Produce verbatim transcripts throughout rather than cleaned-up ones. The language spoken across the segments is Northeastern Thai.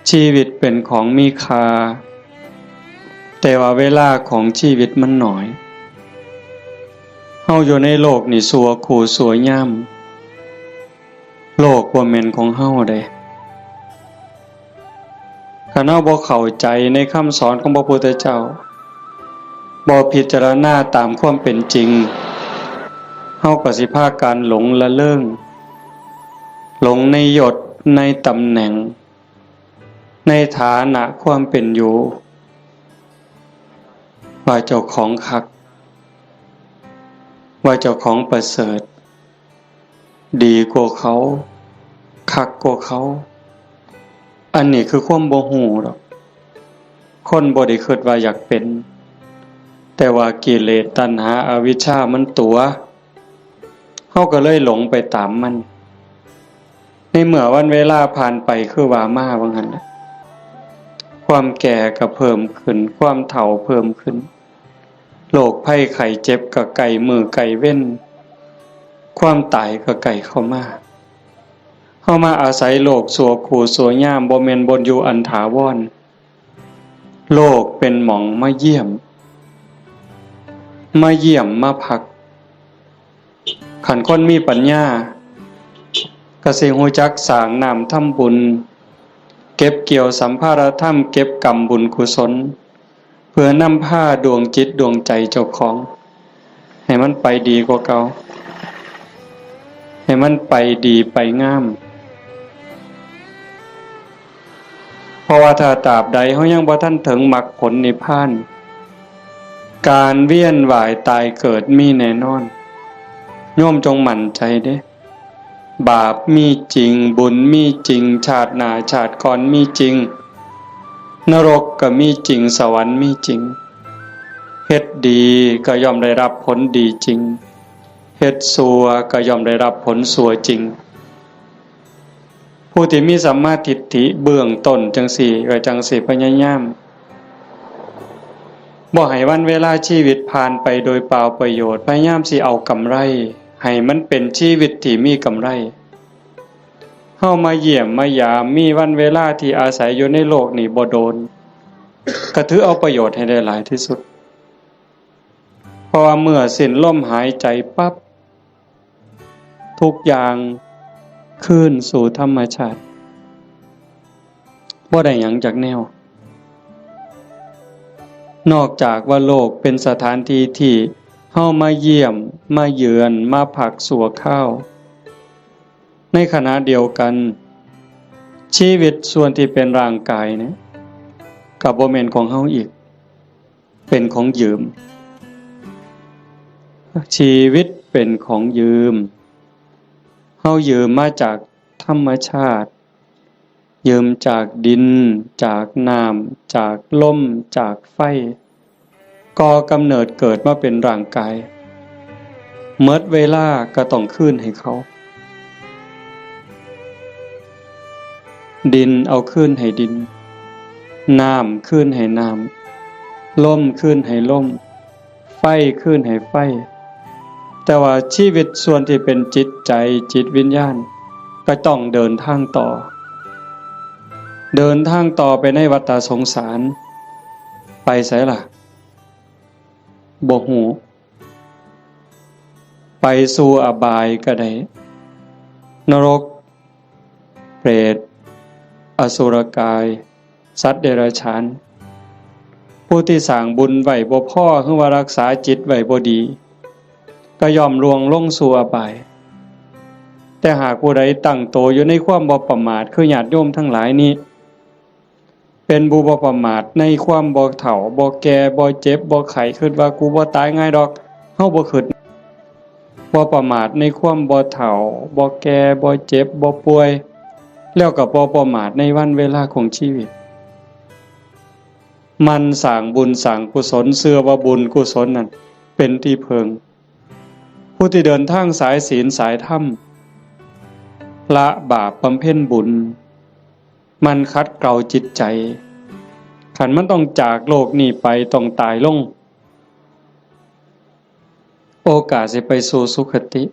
ชีวิตเป็นของมีค่า แต่ว่าเวลาของชีวิตมันน้อย เฮาอยู่ในโลกนี่ชั่วคู่ชั่วยาม โลกบ่แม่นของเฮาเด้ คันเฮาบ่เข้าใจในคำสอนของพระพุทธเจ้า บ่พิจารณาตามความเป็นจริง เฮาก็สิพากันหลงละเริง หลงในยศ ในตำแหน่ง ในฐานะความเป็นอยู่ ว่าเจ้าของคัก ว่าเจ้าของประเสริฐ ดีกว่าเขา คักกว่าเขา อันนี้คือความบ่ฮู้ดอก คนบ่ได้คิดว่าอยากเป็น แต่ว่ากิเลสตัณหาอวิชชามันตั๋ว เฮาก็เลยหลงไปตามมัน ในเมื่อวันเวลาผ่านไปคือว่ามาว่าหั่นแหละ ความแก่ก็เพิ่มขึ้น ความเฒ่าเพิ่มขึ้น โรคภัยไข้เจ็บก็ใกล้มื้อใกล้เว็น ความตายก็ใกล้เข้ามา เฮามาอาศัยโลกชั่วคู่ชั่วยาม บ่แม่นบ่อนอยู่อันถาวร โลกเป็นหม่องมาเยี่ยม มาเยี่ยมมาพัก คันคนมีปัญญา ก็สิฮู้จักสร้างน้ำทำบุญ เก็บเกี่ยวสัมภาระธรรม เก็บกำบุญกุศล เพื่อนำพาดวงจิตดวงใจเจ้าของ ให้มันไปดีกว่าเก่า ให้มันไปดีไปงาม เพราะว่าถ้าตราบใดเฮายังบ่ทันถึงมรรคผลนิพพาน การเวียนว่ายตายเกิดมีแน่นอน โยมจงมั่นใจเด้ บาปมีจริง บุญมีจริง ชาติหน้าชาติก่อนมีจริง นรกก็มีจริง สวรรค์มีจริง เฮ็ดดีก็ย่อมได้รับผลดีจริง เฮ็ดชั่วก็ย่อมได้รับผลชั่วจริง ผู้ที่มีสัมมาทิฏฐิเบื้องต้นจั่งซี้ ก็จั่งสิพยายาม บ่ให้วันเวลาชีวิตผ่านไปโดยเปล่าประโยชน์ พยายามสิเอากำไร ให้มันเป็นชีวิตที่มีกำไร เฮามาเยี่ยมมายาม มีวันเวลาที่อาศัยอยู่ในโลกนี้บ่โดน ก็ถือเอาประโยชน์ให้ได้หลายที่สุด เพราะว่าเมื่อสิ้นลมหายใจปั๊บ ทุกอย่างคืนสู่ธรรมชาติ บ่ได้หยังจักแนว นอกจากว่าโลกเป็นสถานที่ที่เฮามาเยี่ยม มาเยือน มาพักชั่วคราว ในขณะเดียวกัน ชีวิตส่วนที่เป็นร่างกายเนี่ย ก็บ่แม่นของเฮาอีก เป็นของยืม ชีวิตเป็นของยืม เฮายืมมาจากธรรมชาติ ยืมจากดิน จากน้ำ จากลม จากไฟ ก่อกำเนิดเกิดมาเป็นร่างกาย หมดเวลาก็ต้องคืนให้เขา ดินเอาคืนให้ดิน น้ำคืนให้น้ำ ลมคืนให้ลม ไฟคืนให้ไฟ แต่ว่าชีวิตส่วนที่เป็นจิตใจจิตวิญญาณ ก็ต้องเดินทางต่อ เดินทางต่อไปในวัฏสงสาร ไปไสล่ะ บ่ฮู้ ไปสู่อบายก็ได้ นรก เปรต อสุรกาย สัตว์เดรัจฉาน ผู้ที่สร้างบุญไว้บ่พอ หรือว่ารักษาจิตไว้บ่ดี ก็ย่อมล่วงลงสู่อบาย แต่หากผู้ใดตั้งโตอยู่ในความบ่ประมาท คือญาติโยมทั้งหลายนี้ เป็นผู้บ่ประมาทในความบ่เฒ่า บ่แก่ บ่เจ็บ บ่ไข้ คิดว่ากูบ่ตายง่ายดอก เฮาบ่คิด บ่ประมาทในความบ่เฒ่า บ่แก่ บ่เจ็บ บ่ป่วย แล้วก็บ่ประมาทในวันเวลาของชีวิต หมั่นสร้างบุญสร้างกุศล เชื่อว่าบุญกุศลนั่นเป็นที่พึ่ง ผู้ที่เดินทางสายศีลสายธรรม ละบาปบำเพ็ญบุญ หมั่นขัดเกลาจิตใจ คันมันต้องจากโลกนี้ไป ต้องตายลง โอกาสสิไปสู่สุคติ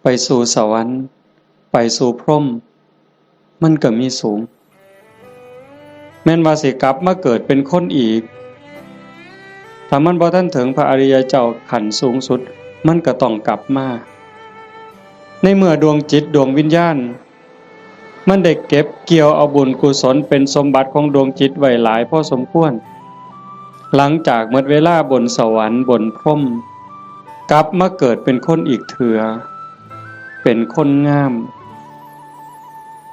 ไปสู่สวรรค์ ไปสู่พรหม มันก็มีสูง แม่นว่าสิกลับมาเกิดเป็นคนอีก ถ้ามันบ่ทันถึงพระอริยเจ้าขั้นสูงสุด มันก็ต้องกลับมา ในเมื่อดวงจิตดวงวิญญาณ มันได้เก็บเกี่ยวเอาบุญกุศลเป็นสมบัติของดวงจิตไว้หลายพอสมควร หลังจากหมดเวลาบนสวรรค์บนพรหม กลับมาเกิดเป็นคนอีกเถื่อ เป็นคนงาม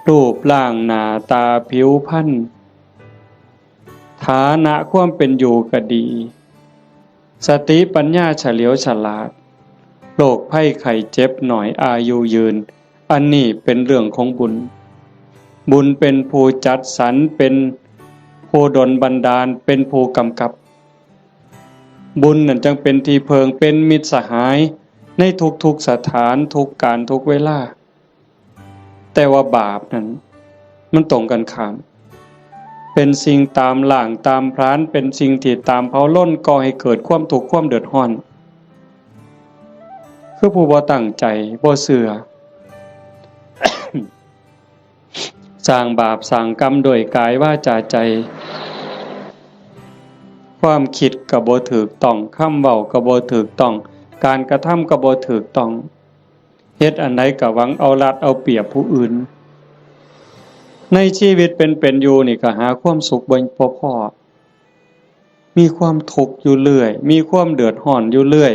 รูปร่างหน้าตาผิวพรรณ ฐานะความเป็นอยู่ก็ดี สติปัญญาเฉลียวฉลาด โรคภัยไข้เจ็บน้อย อายุยืน อันนี้เป็นเรื่องของบุญ บุญเป็นผู้จัดสรร เป็นผู้ดลบันดาล เป็นผู้กำกับ บุญนั่นจั่งเป็นที่เพิ่ง เป็นมิตรสหายในทุกๆสถาน ทุกการ ทุกเวลา แต่ว่าบาปนั้น มันตรงกันข้าม เป็นสิ่งตามล้างตามผลาญ เป็นสิ่งที่ตามเผาลน ก่อให้เกิดความทุกข์ความเดือดร้อน คือผู้บ่ตั้งใจ บ่เชื่อ สร้างบาปสร้างกรรมด้วยกายวาจาใจ ความคิดก็บ่ถูกต้อง คำเว้าก็บ่ถูกต้อง การกระทำก็บ่ถูกต้อง เฮ็ดอันใดก็หวังเอารัดเอาเปรียบผู้อื่น ในชีวิตเป็นๆอยู่นี่ก็หาความสุขบ่ บ่พ้อ มีความทุกข์อยู่เรื่อย มีความเดือดร้อนอยู่เรื่อย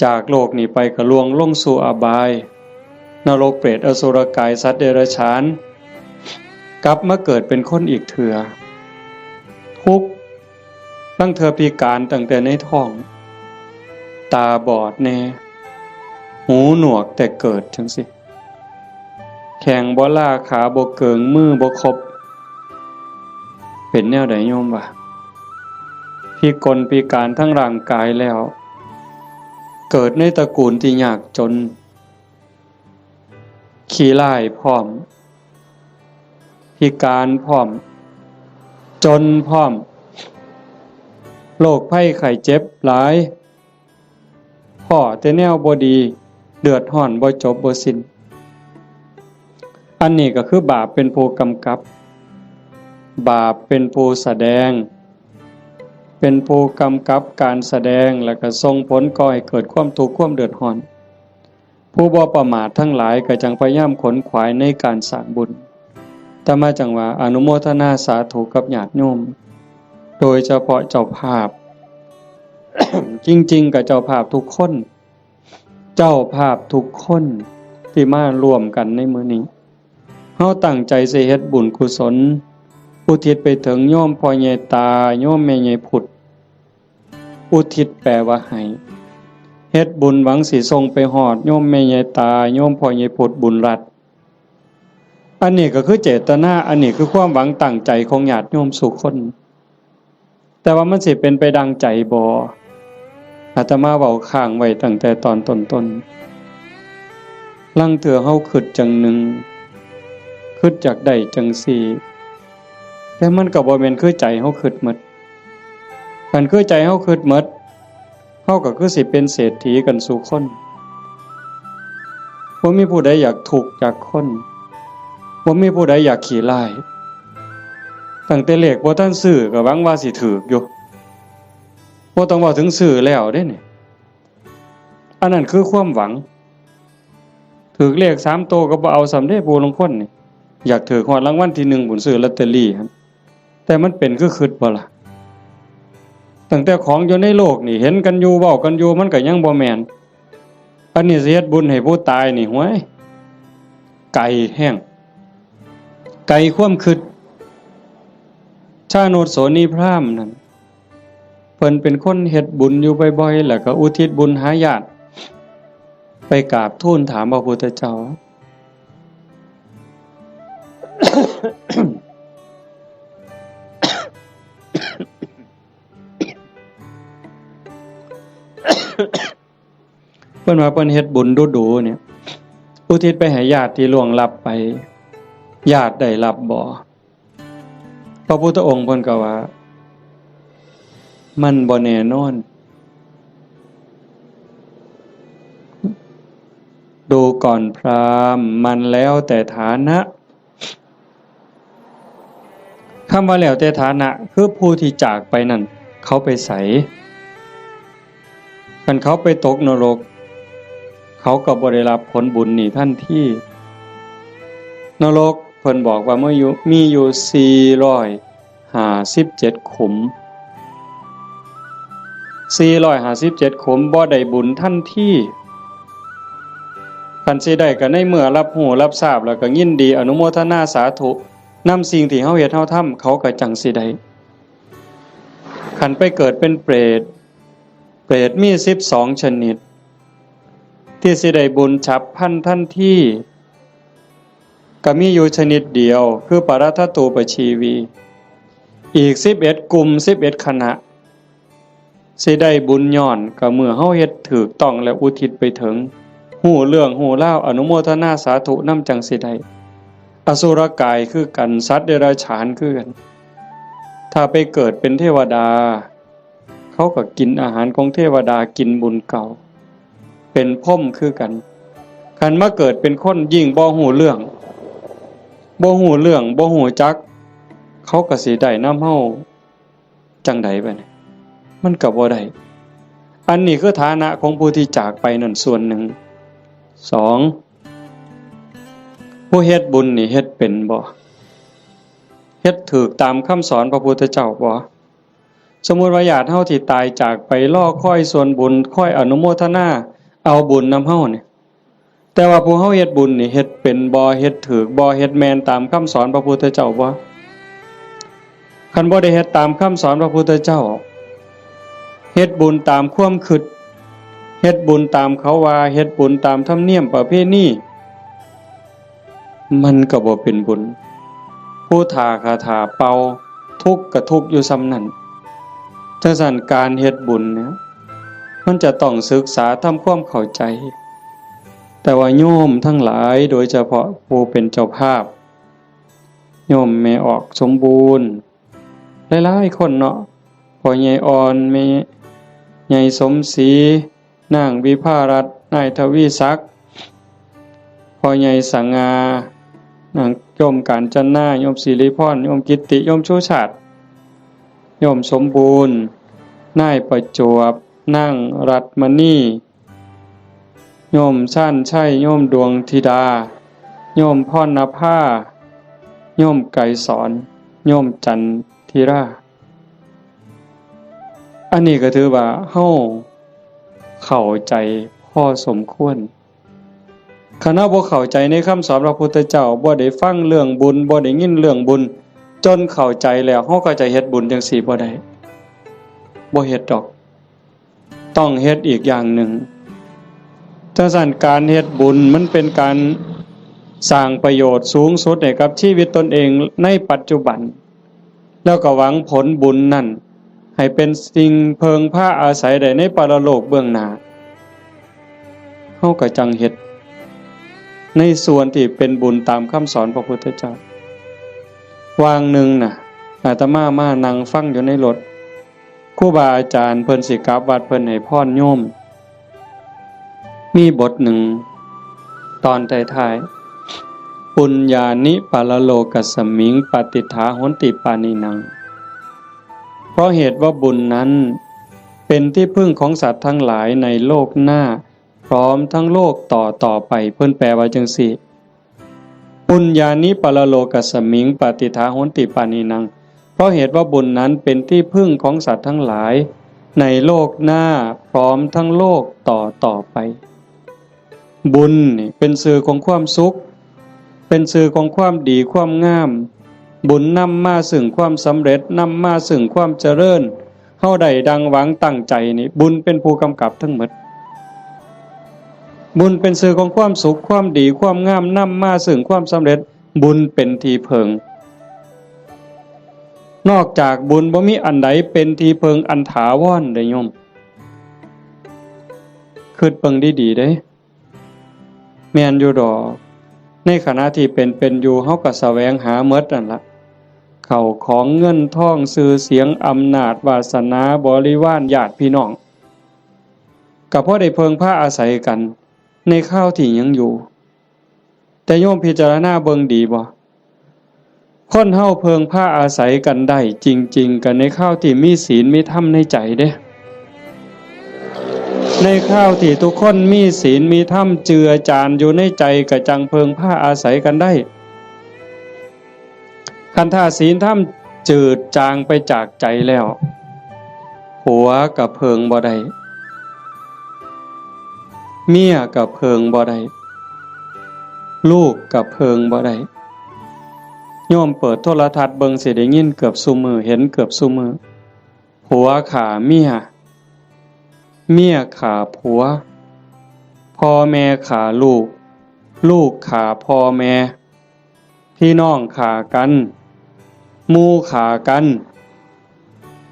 จากโลกนี้ไปก็ล่วงลงสู่อบาย นรกเปรตอสุรกายสัตว์เดรัจฉาน กลับมาเกิดเป็นคนอีกเถื่อ ทุกข์ ลางเทื่อพิการตั้งแต่ในท้อง ตาบอดแน่ หูหนวกแต่เกิดจั่งซี้ แข้งบ่ลา ขาบ่เกิง มือบ่ครบ เป็นแนวใดโยมวะ พิกลพิการทั้งร่างกายแล้ว เกิดในตระกูลที่ยากจน ขี้ร้ายพร้อม พิการพร้อม จนพร้อม โรคภัยไข้เจ็บหลาย พ้อแต่แนวบ่ดี เดือดร้อนบ่จบบ่สิ้น อันนี้ก็คือบาปเป็นผู้กำกับ บาปเป็นผู้แสดง เป็นผู้กำกับการแสดง แล้วก็ส่งผลก่อให้เกิดความทุกข์ความเดือดร้อน ผู้บ่ประมาททั้งหลายก็จั่งพยายามขนขวายในการสร้างบุญ อาตมาจั่งว่าอนุโมทนาสาธุกับญาติโยม โดยเฉพาะเจ้าภาพ จริงๆ ก็เจ้าภาพทุกคน เจ้าภาพทุกคนที่มาร่วมกันในมื้อนี้ เฮาตั้งใจสิเฮ็ดบุญกุศล อุทิศไปถึงโยมพ่อใหญ่ตา โยมแม่ใหญ่พุด อุทิศแปลว่าให้ เฮ็ดบุญหวังสิส่งไปฮอดโยมแม่ใหญ่ตา โยมพ่อใหญ่พุด บุญรัตน์ อันนี้ก็คือเจตนา อันนี้คือความหวังตั้งใจของญาติโยมสู่คน แต่ว่ามันสิเป็นไปดังใจบ่ อาตมาเว้าค้างไว้ตั้งแต่ตอนต้นๆ ลางเทื่อเฮาคิดจั่งหนึ่ง คิดอยากได้จั่งซี้ แต่มันก็บ่แม่นคือใจเฮาคิดหมด คันคือใจเฮาคิดหมด เฮาก็คือสิเป็นเศรษฐีกันสู่คน บ่มีผู้ใดอยากทุกข์จากคน บ่มีผู้ใดอยากขี้ร้าย ตั้งแต่เลขบ่ทันซื้อก็หวังว่าสิถูกอยู่ บ่ต้องเว้าถึงซื้อแล้วเด้นี่ อันนั้นคือความหวัง ถูกเลขสามโตก็บ่เอาซ้ำเด้ ผู้ลางคนนี่ อยากถูกฮอดรางวัลที่หนึ่งพู้น ซื้อลอตเตอรี่หั่น แต่มันเป็นคือคิดบ่ล่ะ ตั้งแต่ของอยู่ในโลกนี่ เห็นกันอยู่ เว้ากันอยู่ มันก็ยังบ่แม่น อันนี้สิเฮ็ดบุญให้ผู้ตายนี่ ห้วย ไกลแฮง ไกลความคิด ชาโนชโสนีพราหมณ์นั่น เพิ่นเป็นคนเฮ็ดบุญอยู่บ่อยๆ แล้วก็อุทิศบุญหาญาติ ไปกราบทูลถามพระพุทธเจ้า เพิ่นว่าเพิ่นเฮ็ดบุญดูๆ เนี่ย อุทิศไปให้ญาติที่ล่วงลับไป ญาติได้รับบ่ พระพุทธองค์เพิ่นก็ว่า มันบ่แน่นอน ดูก่อนพราหมณ์ มันแล้วแต่ฐานะ คำว่าแล้วแต่ฐานะ คือผู้ที่จากไปนั่น เขาไปไส คันเขาไปตกนรก เขาก็บ่ได้รับผลบุญนี่ทันที นรกเพิ่นบอกว่ามีอยู่ มีอยู่สี่ร้อยห้าสิบเจ็ดขุม สี่ร้อยห้าสิบเจ็ดขุม บ่ได้บุญทันที คันสิได้ก็ในเมื่อรับรู้รับทราบแล้วก็ยินดีอนุโมทนาสาธุ นำสิ่งที่เฮาเฮ็ดเฮาทำ เขาก็จั่งสิได้ คันไปเกิดเป็นเปรต เปรตมีสิบสองชนิด ที่สิได้บุญฉับพลันทันที ก็มีอยู่ชนิดเดียว คือปรัตถตูปชีวี อีกสิบเอ็ดกลุ่ม สิบเอ็ดคณะ สิได้บุญย้อนก็เมื่อเฮาเฮ็ดถูกต้องและอุทิศไปถึง ฮู้เรื่องฮู้ราว อนุโมทนาสาธุนำจั่งสิได้ อสุรกายคือกัน สัตว์เดรัจฉานคือกัน ถ้าไปเกิดเป็นเทวดา เขาก็กินอาหารของเทวดา กินบุญเก่า เป็นพรหมคือกัน คันมาเกิดเป็นคนยิ่งบ่ฮู้เรื่อง บ่ฮู้เรื่อง บ่ฮู้จัก เขาก็สิได้นำเฮาจั่งใดบัดนี้ มันก็บ่ได้ อันนี้คือฐานะของผู้ที่จากไปนั่นส่วนหนึ่ง สอง ผู้เฮ็ดบุญนี่เฮ็ดเป็นบ่ เฮ็ดถูกตามคำสอนพระพุทธเจ้าบ่ สมมุติว่าญาติเฮาที่ตายจากไปรอคอยส่วนบุญ คอยอนุโมทนาเอาบุญนำเฮานี่ แต่ว่าผู้เฮาเฮ็ดบุญนี่เฮ็ดเป็นบ่ เฮ็ดถูกบ่ เฮ็ดแม่นตามคำสอนพระพุทธเจ้าบ่ คันบ่ได้เฮ็ดตามคำสอนพระพุทธเจ้า เฮ็ดบุญตามความคิด เฮ็ดบุญตามเขาว่า เฮ็ดบุญตามธรรมเนียมประเพณี มันก็บ่เป็นบุญ ผู้ถ้าคาถาเป่า ทุกข์ก็ทุกข์อยู่ส่ำนั้น จั่งซั้นการเฮ็ดบุญเนี่ย มันจะต้องศึกษาทำความเข้าใจ แต่ว่าโยมทั้งหลาย โดยเฉพาะผู้เป็นเจ้าภาพ โยมแม่ออกสมบูรณ์ หลายๆคนเนาะ พ่อใหญ่อ่อน แม่ใหญ่สมศรี นางวิภารัตน์ นายทวีศักดิ์ พ่อใหญ่สง่า นางโยมกาญจนา โยมสิริพร โยมกิตติ โยมชูชาติ โยมสมบูรณ์ นายประจวบ นางรัตน์มณี โยมชาญชัย โยมดวงธิดา โยมพรณภา โยมไกรสอน โยมจันทิรา อันนี้ก็ถือว่าเฮาเข้าใจพอสมควร คันเฮาบ่เข้าใจในคำสอนพระพุทธเจ้า บ่ได้ฟังเรื่องบุญ บ่ได้ยินเรื่องบุญ จนเข้าใจแล้ว เฮาก็จะเฮ็ดบุญจั่งซี้บ่ได้ บ่เฮ็ดดอก ต้องเฮ็ดอีกอย่างหนึ่ง จั่งซั้นการเฮ็ดบุญมันเป็นการสร้างประโยชน์สูงสุดให้กับชีวิตตนเองในปัจจุบัน แล้วก็หวังผลบุญนั่นให้เป็นสิ่งเพิ่งพาอาศัยได้ในปรโลกเบื้องหน้า เฮาก็จั่งเฮ็ดในส่วนที่เป็นบุญตามคำสอนพระพุทธเจ้า วางหนึ่งน่ะ อาตมามานั่งฟังอยู่ในรถ ครูบาอาจารย์เพิ่นสิกลับวัด เพิ่นให้พรโยม มีบทหนึ่ง ตอนท้ายๆ ปุญญานิปรโลกัสมิง ปาติฏฐาโหนติปาณินัง เพราะเหตุว่าบุญนั้นเป็นที่พึ่งของสัตว์ทั้งหลายในโลกหน้า พร้อมทั้งโลกต่อต่อไป เพิ่นแปลว่าจั่งซี้ ปุญญานิปรโลกัสมิง ปาติฏฐาโหนติปาณินัง เพราะเหตุว่าบุญนั้นเป็นที่พึ่งของสัตว์ทั้งหลาย ในโลกหน้าพร้อมทั้งโลกต่อต่อไป บุญนี่เป็นชื่อของความสุข เป็นชื่อของความดีความงาม บุญนำมาซึ่งความสำเร็จ นำมาซึ่งความเจริญ เฮาได้ดังหวังตั้งใจนี่ บุญเป็นผู้กำกับทั้งหมด บุญเป็นชื่อของความสุข ความดี ความงาม นำมาซึ่งความสำเร็จ บุญเป็นที่เพิ่ง นอกจากบุญบ่มีอันใดเป็นที่เพิ่งอันถาวรเด้โยม คิดเบิ่งดีๆเด้ แม่นอยู่ดอก ในขณะที่เป็นเป็นอยู่ เฮาก็แสวงหาหมดนั่นละ เข้าของเงินทอง ชื่อเสียง อำนาจ วาสนา บริวาร ญาติพี่น้อง ก็พอได้เพิ่งพาอาศัยกัน ในคราวที่ยังอยู่ แต่โยมพิจารณาเบิ่งดีบ่ คนเฮาเพิ่งพาอาศัยกันได้จริงๆ กันในคราวที่มีศีลมีธรรมในใจเด้ ในคราวที่ทุกคนมีศีลมีธรรมเจือจานอยู่ในใจ ก็จั่งเพิ่งพาอาศัยกันได้ คันถ้าศีลธรรมจืดจางไปจากใจแล้ว ผัวก็เพิ่งบ่ได้ เมียก็เพิ่งบ่ได้ ลูกก็เพิ่งบ่ได้ โยมเปิดโทรทัศน์เบิ่งสิได้ยินเกือบซุมื้อ เห็นเกือบซุมื้อ ผัวฆ่าเมีย เมียฆ่าผัว พ่อแม่ฆ่าลูก ลูกฆ่าพ่อแม่ พี่น้องฆ่ากัน หมู่ฆ่ากัน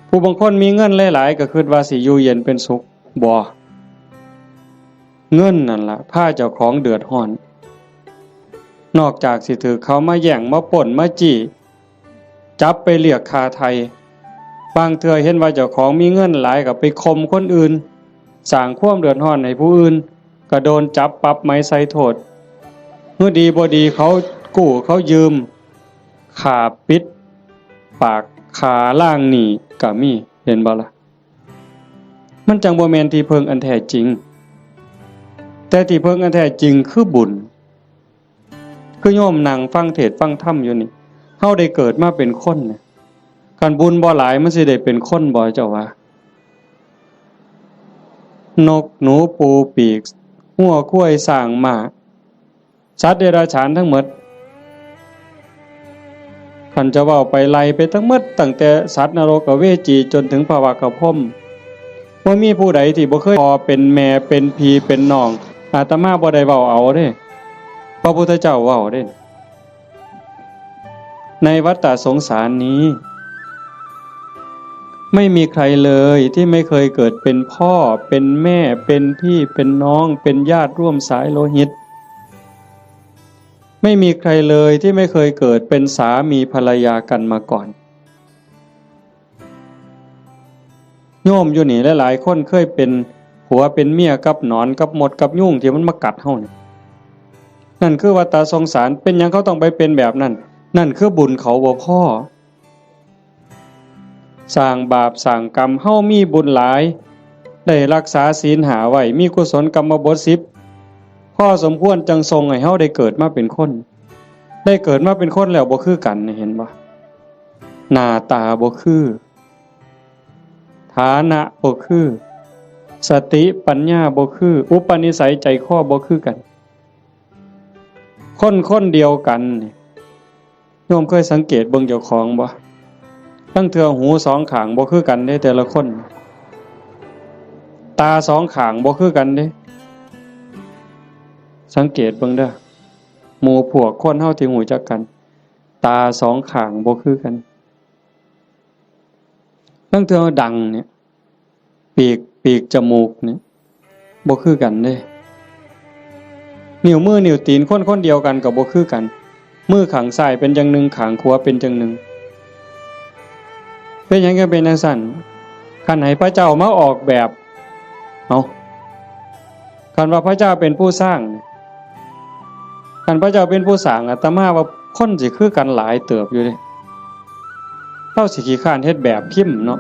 ผู้บางคนมีเงินหลายๆ ก็คิดว่าสิอยู่เย็นเป็นสุข บ่ เงินนั่นล่ะพาเจ้าของเดือดร้อน นอกจากสิถืกเขามาแย่ง มาปล้น มาจี้ จับไปเรียกค่าไถ่ บางเทื่อเห็นว่าเจ้าของมีเงินหลายก็ไปข่มคนอื่น สร้างความเดือดร้อนให้ผู้อื่น ก็โดนจับปรับใหม่ใส่โทษ เมื่อดีบ่ดีเขากู้เขายืม ฆ่าปิดปาก ฆ่าล้างหนี้ก็มี เห็นบ่ล่ะ มันจั่งบ่แม่นที่เพิ่งอันแท้จริง แต่ที่เพิ่งอันแท้จริงคือบุญ คือโยมนั่งฟังเทศน์ฟังธรรมอยู่นี่ เฮาได้เกิดมาเป็นคนเนี่ย คันบุญบ่หลายมันสิได้เป็นคนบ่ เจ้าว่า นกหนูปูปีก งัวควายช้างม้า สัตว์เดรัจฉานทั้งหมด คันจะเว้าไปไล่ไปทั้งหมด ตั้งแต่สัตว์นรกอเวจีจนถึงพระวักขพรหม บ่มีผู้ใดที่บ่เคยพ่อเป็นแม่เป็นพี่เป็นน้อง อาตมาบ่ได้เว้าเอาเด้ พระพุทธเจ้าเว้าเด้ ในวัฏฏะสงสารนี้ ไม่มีใครเลยที่ไม่เคยเกิดเป็นพ่อ เป็นแม่ เป็นพี่ เป็นน้อง เป็นญาติร่วมสายโลหิต ไม่มีใครเลยที่ไม่เคยเกิดเป็นสามีภรรยากันมาก่อน โยมอยู่นี่หลายๆ คนเคยเป็นผัวเป็นเมียกับหนอนกับมดกับยุงที่มันมากัดเฮานี่ นั่นคือวัฏฏะสงสาร เป็นหยังเขาต้องไปเป็นแบบนั้น นั่นคือบุญเขาบ่พอ สร้างบาปสร้างกรรม เฮามีบุญหลาย ได้รักษาศีลห้าไว้ มีกุศลกรรมบทสิบ พอสมควรจั่งส่งให้เฮาได้เกิดมาเป็นคน ได้เกิดมาเป็นคนแล้วบ่คือกัน เห็นบ่ หน้าตาบ่คือ ฐานะบ่คือ สติปัญญาบ่คือ อุปนิสัยใจคอบ่คือกัน คนคนเดียวกันนี่ โยมเคยสังเกตเบิ่งเจ้าของบ่ ลางเทื่อหูสองข้างบ่คือกันเด้ แต่ละคน ตาสองข้างบ่คือกันเด้ สังเกตเบิ่งเด้อ หมู่พวกคนเฮาที่รู้จักกัน ตาสองข้างบ่คือกัน ลางเทื่อดังเนี่ย ปีก ปีกจมูกเนี่ย บ่คือกันเด้ นิ้วมือนิ้วตีนคนคนเดียวกันก็บ่คือกัน มือข้างซ้ายเป็นอย่างหนึ่ง ข้างขวาเป็นอย่างหนึ่ง เป็นหยังจั่งเป็นจั่งซั้น คันให้พระเจ้ามาออกแบบ เอ้า คันว่าพระเจ้าเป็นผู้สร้าง คันพระเจ้าเป็นผู้สร้าง อาตมาว่าคนสิคือกันหลายเติบอยู่เด้ ลาวสิขี้คร้านเฮ็ดแบบพิมพ์เนาะ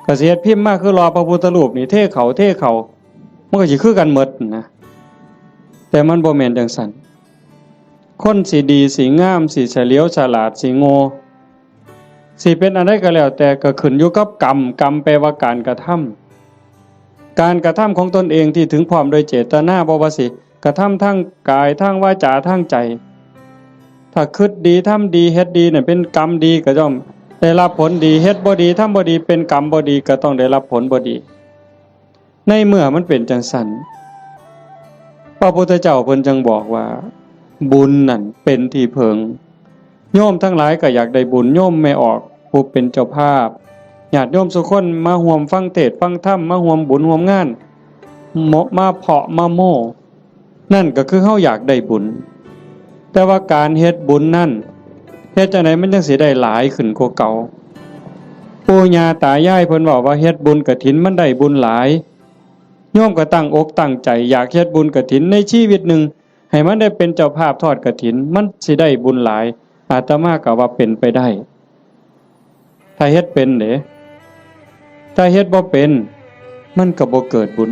ก็สิเฮ็ดพิมพ์มาคือหล่อพระพุทธรูปนี่ เทเข้า เทเข้า มันก็สิคือกันหมดนะ แต่มันบ่แม่นจั่งซั้น คนสิดี สิงาม สิเฉลียวฉลาด สิโง่ สิเป็นอันใดก็แล้วแต่ ก็ขึ้นอยู่กับกรรม กรรมแปลว่าการกระทำ การกระทำของตนเองที่ถึงพร้อมโดยเจตนา บ่ว่าสิกระทำทางกาย ทางวาจา ทางใจ ถ้าคิดดี ทำดี เฮ็ดดีเนี่ย เป็นกรรมดีก็ย่อมได้รับผลดี เฮ็ดบ่ดี ทำบ่ดี เป็นกรรมบ่ดี ก็ต้องได้รับผลบ่ดี ในเมื่อมันเป็นจั่งซั้น พระพุทธเจ้าเพิ่นจั่งบอกว่า บุญนั่นเป็นที่เพิ่ง โยมทั้งหลายก็อยากได้บุญ โยมแม่ออกผู้เป็นเจ้าภาพ ญาติโยมสุคนมาร่วมฟังเทศน์ฟังธรรม มาร่วมบุญร่วมงาน มาเพาะมาโม้ นั่นก็คือเฮาอยากได้บุญ แต่ว่าการเฮ็ดบุญนั่น เฮ็ดจั่งใดมันจั่งสิได้หลายขึ้นกว่าเก่า ปู่ย่าตายายเพิ่นเว้าว่าเฮ็ดบุญกฐินมันได้บุญหลาย โยมก็ตั้งอกตั้งใจอยากเฮ็ดบุญกฐินในชีวิตหนึ่ง ให้มันได้เป็นเจ้าภาพทอดกฐิน มันสิได้บุญหลาย อาตมาก็ว่าเป็นไปได้ ถ้าเฮ็ดเป็นเด้ ถ้าเฮ็ดบ่เป็น มันก็บ่เกิดบุญ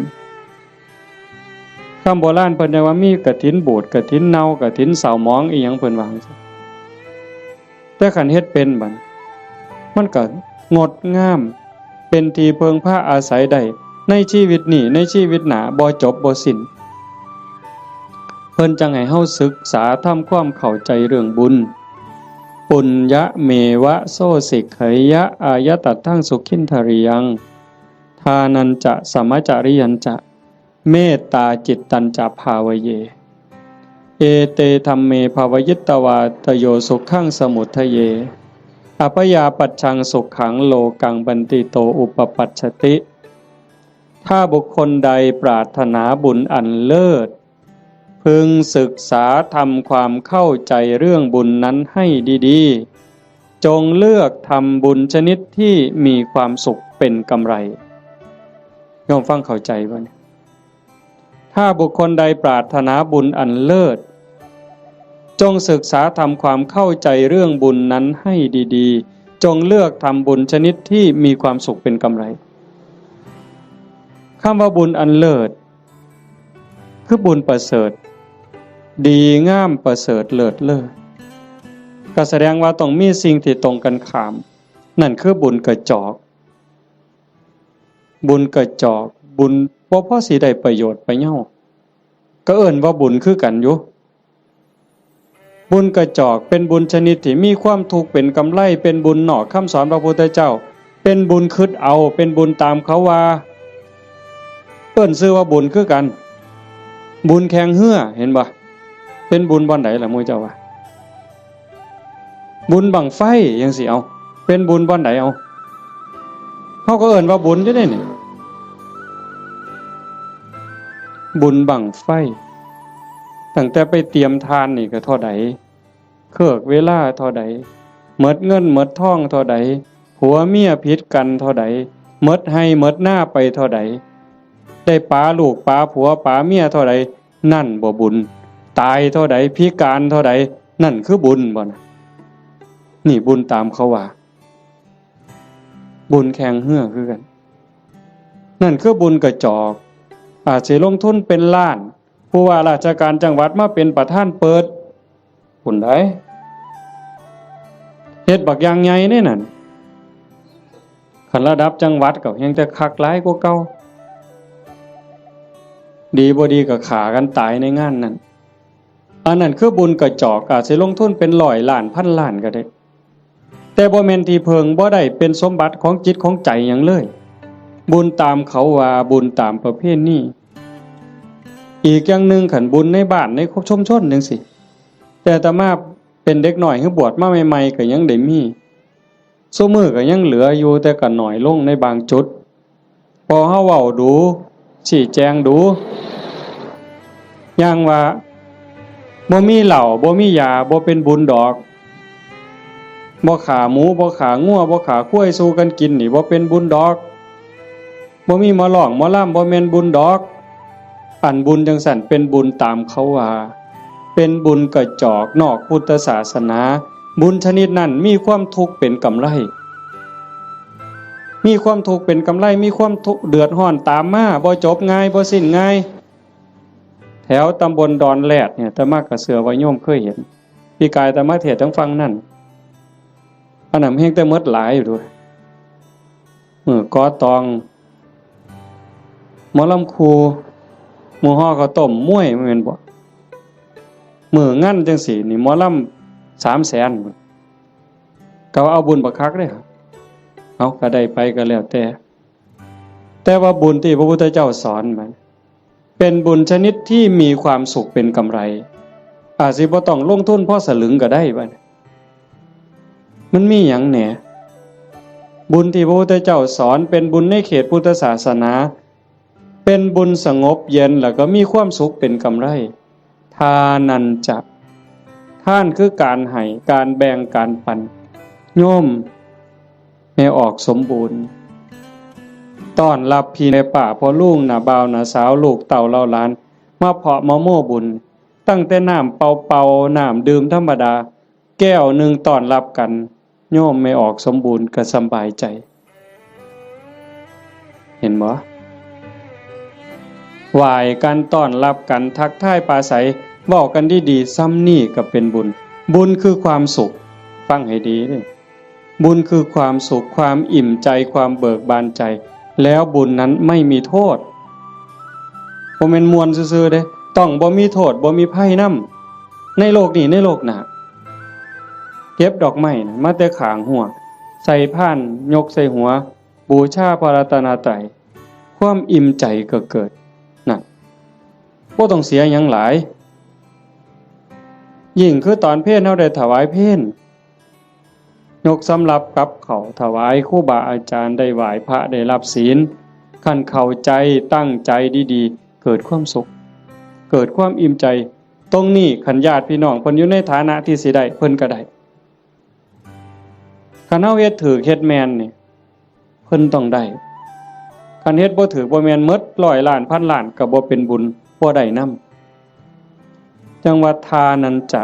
คำโบราณเพิ่นเรียกว่ามีกฐินบูด กฐินเน่า กฐินเศร้าหมอง อีหยังเพิ่นว่าจั่งซี้ แต่คันเฮ็ดเป็นบัด มันก็งดงาม เป็นที่เพิ่งพาอาศัยได้ ในชีวิตนี้ ในชีวิตหน้า บ่จบบ่สิ้น เพิ่นจั่งให้เฮาศึกษาทำความเข้าใจเรื่องบุญ ปุญญะเมวะโสสิกขยะ อายะตัตถังสุขินทริยัง ทานัญจะ สมจริยัญจะ เมตตาจิตตัญจะ ภาวะเย เอเตธัมเม ภาวะยิตวา ตโยสุขังสมุททะเย อัพยาปัชชังสุขัง โลกังบันติโต อุปปัชชติ ถ้าบุคคลใดปรารถนาบุญอันเลิศ พึงศึกษาทำความเข้าใจเรื่องบุญนั้นให้ดีๆ จงเลือกทำบุญชนิดที่มีความสุขเป็นกำไร โยมฟังเข้าใจบ่เนี่ย ถ้าบุคคลใดปรารถนาบุญอันเลิศ จงศึกษาทำความเข้าใจเรื่องบุญนั้นให้ดีๆ จงเลือกทำบุญชนิดที่มีความสุขเป็นกำไร คำว่าบุญอันเลิศ คือบุญประเสริฐ ดีงามประเสริฐเลิศเลอ ก็แสดงว่าต้องมีสิ่งที่ตรงกันข้าม นั่นคือบุญกระจอก บุญกระจอก บุญบ่พอสิได้ประโยชน์ประเยา ก็เอิ้นว่าบุญคือกันอยู่ บุญกระจอกเป็นบุญชนิดที่มีความทุกข์เป็นกำไร เป็นบุญนอกคำสอนพระพุทธเจ้า เป็นบุญคิดเอา เป็นบุญตามเขาว่า เอิ้นชื่อว่าบุญคือกัน บุญแข่งเฮือ เห็นบ่ เป็นบุญบ่อนใดล่ะหมู่เจ้าว่า บุญบั้งไฟจั่งซี้ เอา เป็นบุญบ่อนใด เอา เฮาก็เอิ้นว่าบุญอยู่เด้นี่ บุญบั้งไฟ ตั้งแต่ไปเตรียมทานนี่ก็เท่าใด เคิกเวลาเท่าใด หมดเงินหมดทองเท่าใด ผัวเมียผิดกันเท่าใด หมดไฮ่หมดนาไปเท่าใด ได้ป๋าลูกป๋าผัวป๋าเมียเท่าใด นั่นบ่บุญ ตายเท่าใด พิการเท่าใด นั่นคือบุญบ่นะ นี่บุญตามเขาว่า บุญแข่งเฮือคือกัน นั่นคือบุญกระจอก อาจสิลงทุนเป็นล้าน ผู้ว่าราชการจังหวัดมาเป็นประธานเปิด บุญใด เฮ็ดบักอย่างใหญ่นี่นั่น คันระดับจังหวัดก็แฮ่งแต่คักหลายกว่าเก่า ดีบ่ดีก็ฆ่ากันตายในงานนั่น อันนั้นคือบุญกระจอก อาจสิลงทุนเป็นร้อยล้านพันล้านก็ได้ แต่บ่แม่นที่เพิ่ง บ่ได้เป็นสมบัติของจิตของใจหยังเลย บุญตามเขาว่า บุญตามประเพณี อีกอย่างหนึ่ง คันบุญในบ้านในชุมชนจั่งซี้ แต่อาตมาเป็นเด็กน้อย คือบวชมาใหม่ๆ ก็ยังได้มี ซุมื้อก็ยังเหลืออยู่ แต่ก็น้อยลงในบางจุด พอเฮาเว้าดู๋ ชี้แจงดู๋ อย่างว่า บ่มีเหล้า บ่มียา บ่เป็นบุญดอก บ่ฆ่าหมู บ่ฆ่างัว บ่ฆ่าควายสู่กันกินนี่ บ่เป็นบุญดอก บ่มีหมอร้องหมอลำ บ่แม่นบุญดอก อันบุญจั่งซั้นเป็นบุญตามเขาว่า เป็นบุญกระจอกนอกพุทธศาสนา บุญชนิดนั้นมีความทุกข์เป็นกำไร มีความทุกข์เป็นกำไร มีความทุกข์เดือดร้อนตามมา บ่จบง่าย บ่สิ้นง่าย แถวตำบลดอนแรดเนี่ย อาตมาก็เชื่อว่าโยมเคยเห็น ปีกายอาตมาเทศน์ทางฝั่งนั่น อันนั้นแฮ่งแต่หมดหลายอยู่เด้อ มื้อก่อตอง หมอลำครู มื้อห่อข้าวต้มมวย แม่นบ่ มื้องานจั่งซี้นี่ หมอลำสามแสน ก็ว่าเอาบุญบักคักเด้ เอา ก็ได้ไปก็แล้วแต่ แต่ว่าบุญที่พระพุทธเจ้าสอนมัน เป็นบุญชนิดที่มีความสุขเป็นกำไร อาจสิบ่ต้องลงทุนพอสลึงก็ได้บัดนี้ มันมีหยังแหน่ บุญที่พระพุทธเจ้าสอนเป็นบุญในเขตพุทธศาสนา เป็นบุญสงบเย็นแล้วก็มีความสุขเป็นกำไร ทานัญจะ ทานคือการให้ การแบ่ง การปัน โยมแม่ออกสมบูรณ์ ต้อนรับพี่แม่ป้าพ่อลุง น้าบ่าว น้าสาว ลูกเต้าเหล่าหลาน มาเพาะมาโม้บุญ ตั้งแต่น้ำเปล่าๆ น้ำดื่มธรรมดา แก้วหนึ่งต้อนรับกัน โยมแม่ออกสมบูรณ์ก็สำบายใจ เห็นบ่ ไหว้กัน ต้อนรับกัน ทักทายปราศรัย เว้ากันดีๆ ซ่ำนี่ก็เป็นบุญ บุญคือความสุข ฟังให้ดีเด้อ บุญคือความสุข ความอิ่มใจ ความเบิกบานใจ แล้วบุญนั้นไม่มีโทษ บ่แม่นม่วนซื่อๆเด้ ต้องบ่มีโทษ บ่มีภัยนำ ในโลกนี้ ในโลกหน้า เก็บดอกไม้นะ มาแต่ข้างฮั้ว ใส่พาน ยกใส่หัว บูชาพระรัตนตรัย ความอิ่มใจก็เกิด นั่น บ่ต้องเสียหยังหลาย ยิ่งคือตอนเพลเฮาได้ถวายเพล ยกสำรับกับข้าวถวายครูบาอาจารย์ ได้ไหว้พระ ได้รับศีล คันเข้าใจ ตั้งใจดีๆ เกิดความสุข เกิดความอิ่มใจ ตรงนี้คันญาติพี่น้องเพิ่นอยู่ในฐานะที่สิได้ เพิ่นก็ได้ คันเฮาเฮ็ดถูกเฮ็ดแม่นนี่ เพิ่นต้องได้ คันเฮ็ดบ่ถูกบ่แม่น หมดร้อยล้านพันล้านก็บ่เป็นบุญ บ่ได้นำ จั่งว่าทานัญจะ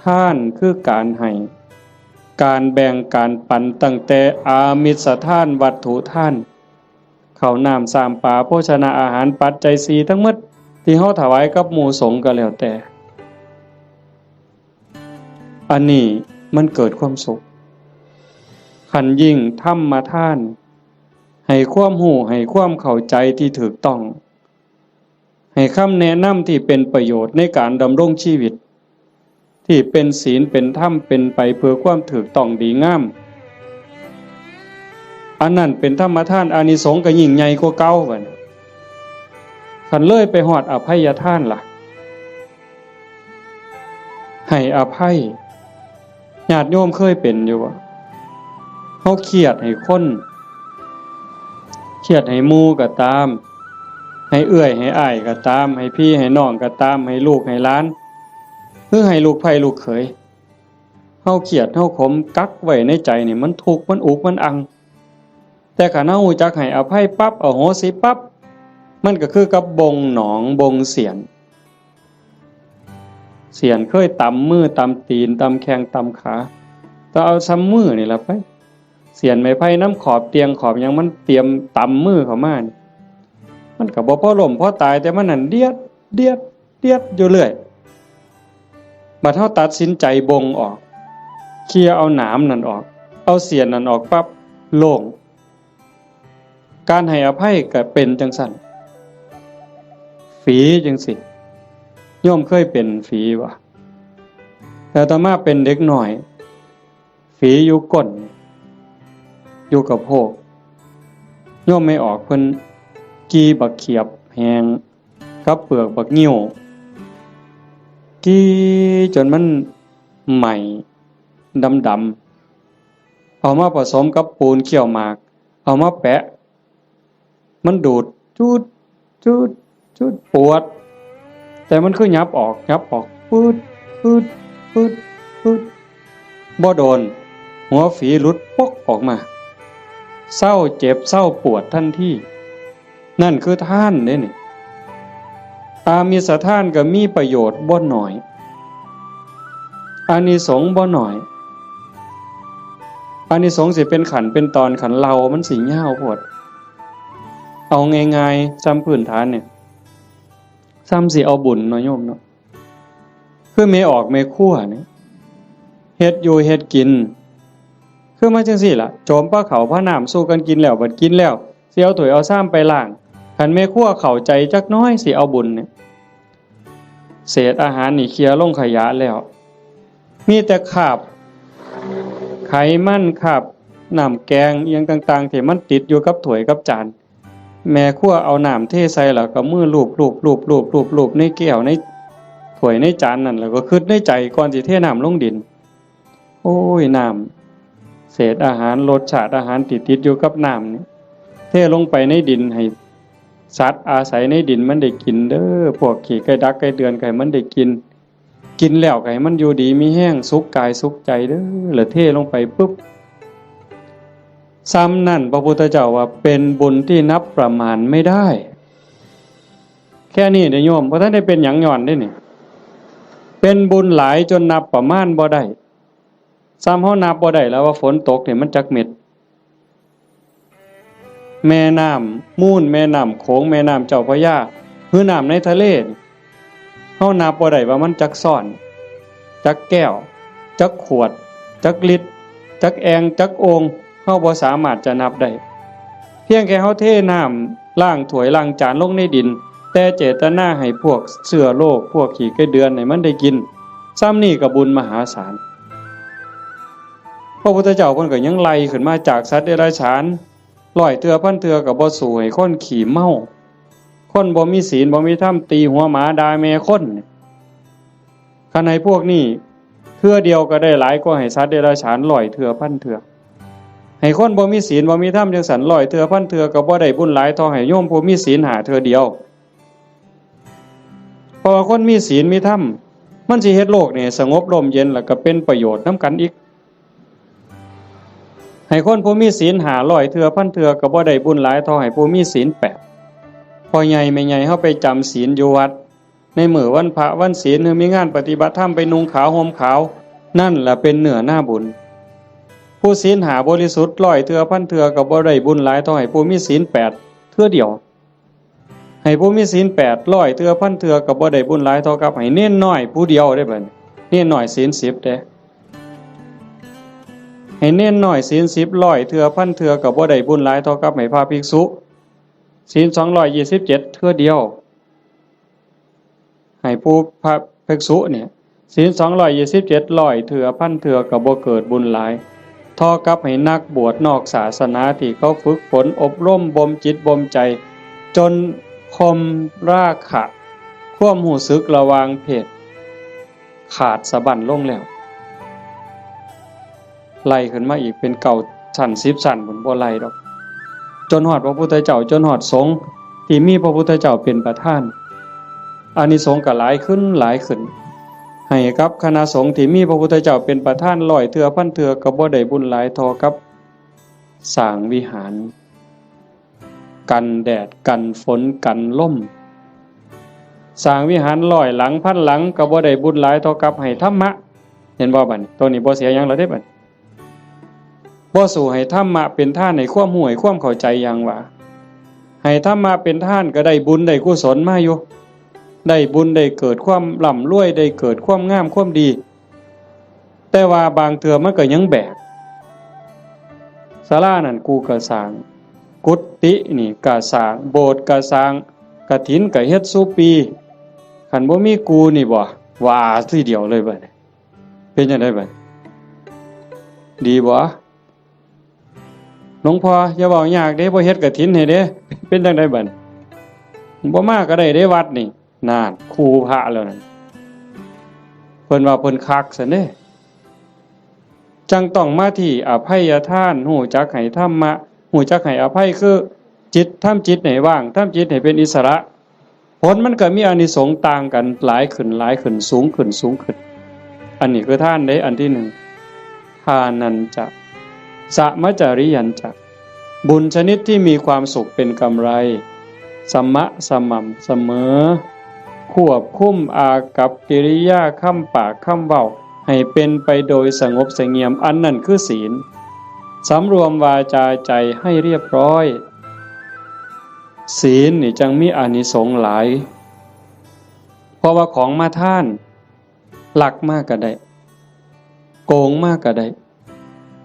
ทานคือการให้ การแบ่ง การปัน ตั้งแต่อามิสทาน วัตถุทาน ข้าวน้ำ ซ้ำปลา โภชนะอาหาร ปัจจัยสี่ทั้งหมด ที่เฮาถวายกับหมู่สงฆ์ก็แล้วแต่ อันนี้มันเกิดความสุข คันยิ่งธรรมทาน ให้ความรู้ ให้ความเข้าใจที่ถูกต้อง ให้คำแนะนำที่เป็นประโยชน์ในการดำรงชีวิต ที่เป็นศีล เป็นธรรม เป็นไปเพื่อความถูกต้องดีงาม อันนั้นเป็นธรรมทาน อานิสงส์ก็ยิ่งใหญ่กว่าเก่าบัดนี้ คันเลยไปฮอดอภัยทานล่ะ ให้อภัย ญาติโยมเคยเป็นอยู่บ่ เฮาเครียดให้คน เครียดให้หมู่ก็ตาม ให้เอื้อยให้อ้ายก็ตาม ให้พี่ให้น้องก็ตาม ให้ลูกให้หลาน หรือให้ลูกใผลูกเขย เฮาเครียดเฮาขมกักไว้ในใจนี่ มันทุกข์มันอุกมันอัง แต่คันเฮารู้จักให้อภัยปั๊บ อโหสิปั๊บ มันก็คือกับบ่งหนองบ่งเสียน เสียนเคยตำมือตำตีนตำแข้งตำขา แต่เอาซ่ำมือนี่ล่ะไป เสียนไม้ไผ่นำขอบเตียงขอบหยังมันเตรียมตำมือเข้ามานี่ มันก็บ่พอล้มพอตาย แต่มันนั่นเดียด เดียด เดียดอยู่เรื่อย บัดเฮาตัดสินใจบ่งออก เคลียร์เอาหนามนั่นออก เอาเสียนนั่นออกปั๊บ โล่ง การให้อภัยก็เป็นจั่งซั่น ฝีจั่งซี้ โยมเคยเป็นฝีบ่ แต่อาตมาเป็นเด็กน้อย ฝีอยู่ก้น อยู่กะโพก โยมแม่ออกเพิ่นกี่บักเขียบแห้ง กับเปลือกบักงิ้ว กี่จนมันไหม้ดำๆ เอามาผสมกับปูนเคี่ยวหมาก เอามาแปะ มันดูด จุด จุด จุด ปวด แต่มันคือหยับออก หยับออก ปืด ปืด ปืด ปืด บ่โดน หัวฝีหลุดปกออกมา เซาเจ็บ เซาปวดทันที นั่นคือทานเด้นี่ อามิสทานก็มีประโยชน์บ่น้อย อานิสงส์บ่น้อย อานิสงส์สิเป็นขั้นเป็นตอน คันเล่ามันสิยาวโพด เอาง่ายๆ ซ่ำพื้นฐานเนี่ย ซ่ำสิเอาบุญเนาะโยมเนาะ คือแม่ออกแม่ครัวเนี่ย เฮ็ดอยู่เฮ็ดกิน คือมาจั่งซี้ล่ะ โจมปลาเข้าปลาน้ำสู่กันกินแล้ว บัดกินแล้ว สิเอาถ้วยเอาชามไปล้าง คันแม่ครัวเข้าใจจักน้อยสิเอาบุญเนี่ย เศษอาหารนี่เคลียร์ลงขยะแล้ว มีแต่คราบไขมัน คราบน้ำแกงอิหยังต่างๆ ที่มันติดอยู่กับถ้วยกับจาน แม่ครัวเอาน้ำเทใส่แล้วก็มือลูบลูบลูบลูบลูบลูบในแก้วในถ้วยในจานนั่น แล้วก็คิดในใจก่อนสิเทน้ำลงดิน โอ้ย น้ำ เศษอาหาร รสชาติอาหารที่ติดอยู่กับน้ำนี่ เทลงไปในดิน ให้สัตว์อาศัยในดินมันได้กินเด้อ พวกขี้ไก่ดักไก่เดือนก็ให้มันได้กิน กินแล้วก็ให้มันอยู่ดีมีแฮง สุขกายสุขใจเด้อ แล้วเทลงไปปุ๊บ ซ่ำนั่นพระพุทธเจ้าว่าเป็นบุญที่นับประมาณไม่ได้ แค่นี้เด้อโยม บ่ทันได้เป็นหยังย้อนเด้นี่ เป็นบุญหลายจนนับประมาณบ่ได้ ซ้ำเฮานับบ่ได้แล้วว่าฝนตกเนี่ยมันจักเม็ด แม่น้ำมูล แม่น้ำโขง แม่น้ำเจ้าพระยา หรือน้ำในทะเลนี่ เฮานับบ่ได้ว่ามันจักซ้อน จักแก้ว จักขวด จักลิตร จักแอ่ง จักโอ่ง เฮาบ่สามารถจะนับได้ เพียงแค่เฮาเทน้ำล้างถ้วยล้างจานลงในดิน แต่เจตนาให้พวกเชื้อโรค พวกขี้ไก่เดือนให้มันได้กิน ซ้ำนี่ก็บุญมหาศาล พระพุทธเจ้าเพิ่นก็ยังไล่ขึ้นมาจากสัตว์เดรัจฉาน ร้อยเทื่อพันเทื่อก็บ่สู้ให้คนขี้เมา คนบ่มีศีลบ่มีธรรมตีหัวหมาด่าแม่คน คันให้พวกนี้เทื่อเดียวก็ได้หลายกว่าให้สัตว์เดรัจฉานร้อยเทื่อพันเทื่อ ให้คนบ่มีศีลบ่มีธรรมจังซั่นร้อยเทื่อพันเทื่อก็บ่ได้บุญหลายเท่าให้โยมผู้มีศีลห้าเทื่อเดียว เพราะว่าคนมีศีลมีธรรม มันสิเฮ็ดโลกนี่สงบร่มเย็น แล้วก็เป็นประโยชน์นำกันอีก ให้คนผู้มีศีลห้าร้อยเทื่อพันเทื่อก็บ่ได้บุญหลายเท่าให้ผู้มีศีลแปด พ่อใหญ่แม่ใหญ่เฮาไปจำศีลอยู่วัด ในมื้อวันพระวันศีล หรือมีงานปฏิบัติธรรมไปนุ่งขาวห่มขาว นั่นแหละเป็นเนื้อนาบุญ ผู้ศีลห้าบริสุทธิ์ร้อยเทื่อพันเทื่อก็บ่ได้บุญหลายเท่าให้ผู้มีศีลแปดเทื่อเดียว ให้ผู้มีศีลแปดร้อยเทื่อพันเทื่อก็บ่ได้บุญหลายเท่ากับให้เณรน้อยผู้เดียวเด้บัดนี้ เณรน้อยศีลสิบเด้ ให้เณรน้อยศีลสิบร้อยเทื่อพันเทื่อก็บ่ได้บุญหลายเท่ากับให้พระภิกษุศีลสองร้อยยี่สิบเจ็ดเทื่อเดียว ให้ผู้พระภิกษุเนี่ย ศีลสองร้อยยี่สิบเจ็ดร้อยเทื่อพันเทื่อก็บ่เกิดบุญหลาย เท่ากับให้นักบวชนอกศาสนาที่เขาฝึกฝนอบรมบ่มจิตบ่มใจ จนข่มราคะ ความรู้สึกระหว่างเพศ ขาดสะบั้นลงแล้ว ไล่ขึ้นมาอีกเป็นเก้าชั้นสิบชั้นพุ้น บ่ไล่ดอก จนฮอดพระพุทธเจ้า จนฮอดสงฆ์ที่มีพระพุทธเจ้าเป็นประธาน อานิสงส์ก็หลายขึ้นหลายขึ้น ให้กับคณะสงฆ์ที่มีพระพุทธเจ้าเป็นประธานร้อยเทื่อพันเทื่อก็บ่ได้บุญหลายเท่ากับสร้างวิหาร กันแดดกันฝนกันลม สร้างวิหารร้อยหลังพันหลังก็บ่ได้บุญหลายเท่ากับให้ธรรมะ เห็นบ่บัดนี้ ตัวนี้บ่เสียหยังแล้วเด้บัดนี้ บ่สู้ให้ธรรมะเป็นทานให้ความรู้ให้ความเข้าใจอย่างว่า ให้ธรรมะเป็นทานก็ได้บุญได้กุศลมาอยู่ ได้บุญได้เกิดความร่ำรวย ได้เกิดความงามความดี แต่ว่าบางเทื่อมันก็ยังแบก ศาลานั่นกูก็สร้าง กุฏินี่ก็สร้าง โบสถ์ก็สร้าง กฐินก็เฮ็ดซุปี คันบ่มีกูนี่บ่ ว่าทีเดียวเลยบัดนี้ เป็นจั่งใดบัดนี้ ดีบ่ หลวงพ่ออย่าเว้ายากเด้ บ่เฮ็ดกฐินให้เด้ เป็นจั่งใดบัดนี้ บ่มาก็ได้เด้วัดนี่ นั่น คู่พระแล้วนั่น เพิ่นว่าเพิ่นคักซั่นเด้ จั่งต้องมาที่อภัยทาน รู้จักให้ธรรมะ รู้จักให้อภัย คือจิต ทำจิตให้ว่าง ทำจิตให้เป็นอิสระ ผลมันก็มีอานิสงส์ต่างกัน หลายขึ้น หลายขึ้น สูงขึ้น สูงขึ้น อันนี้คือทานเด้ อันที่หนึ่ง ทานัญจะ สะมะจาริยัญจะ บุญชนิดที่มีความสุขเป็นกำไร สมะ สม่ำเสมอ ควบคุมอากัปกิริยา คำปากคำเว้า ให้เป็นไปโดยสงบเสงี่ยม อันนั้นคือศีล สำรวมวาจาใจให้เรียบร้อย ศีลนี่จั่งมีอานิสงส์หลาย เพราะว่าของมาทาน ลักมาก็ได้ โกงมาก็ได้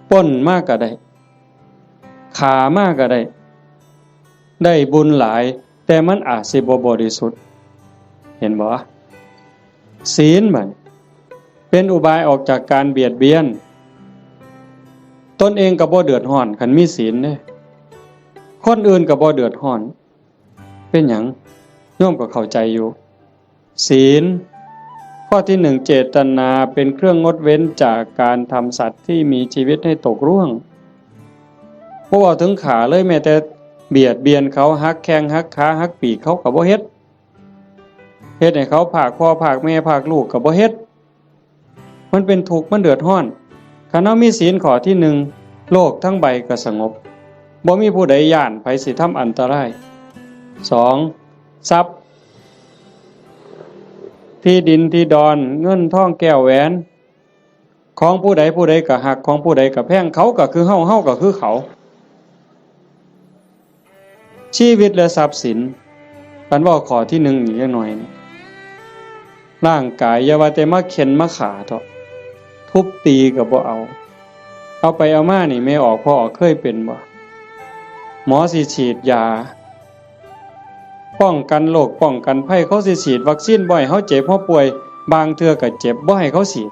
ปล้นมาก็ได้ ฆ่ามาก็ได้ ได้บุญหลาย แต่มันอาจสิบ่บริสุทธิ์ เห็นบ่ ศีลบัดนี้ เป็นอุบายออกจากการเบียดเบียน ตนเองก็บ่เดือดร้อน คันมีศีลเด้ คนอื่นก็บ่เดือดร้อน เป็นหยัง โยมก็เข้าใจอยู่ ศีล ข้อที่หนึ่ง เจตนาเป็นเครื่องงดเว้นจากการทำสัตว์ที่มีชีวิตให้ตกร่วง บ่เว้าถึงฆ่าเลย แม้แต่เบียดเบียนเขา หักแข้งหักขา หักปีกเขาก็บ่เฮ็ด เฮ็ดให้เขาพรากพ่อพรากแม่พรากลูกก็บ่เฮ็ด มันเป็นทุกข์ มันเดือดร้อน คันเฮามีศีลข้อที่หนึ่ง โลกทั้งใบก็สงบ บ่มีผู้ใดย้านไผสิทำอันตราย สอง ทรัพย์ ที่ดินที่ดอน เงินทองแก้วแหวน ของผู้ใดผู้ใดก็ฮัก ของผู้ใดก็แพง เขาก็คือเฮา เฮาก็คือเขา ชีวิตและทรัพย์สิน คันเว้าข้อที่หนึ่งอีกจักหน่อยนี่ ร่างกายอย่าว่าแต่มาเฆ็่นมาฆ่าเถาะ ทุบตีก็บ่เอา เอาไปเอามานี่ แม่ออกพ่อออกเคยเป็นบ่ หมอสิฉีดยา ป้องกันโรคป้องกันภัย เขาสิฉีดวัคซีนบ่ให้เฮาเจ็บเฮาป่วย บางเทื่อก็เจ็บบ่ให้เขาฉีด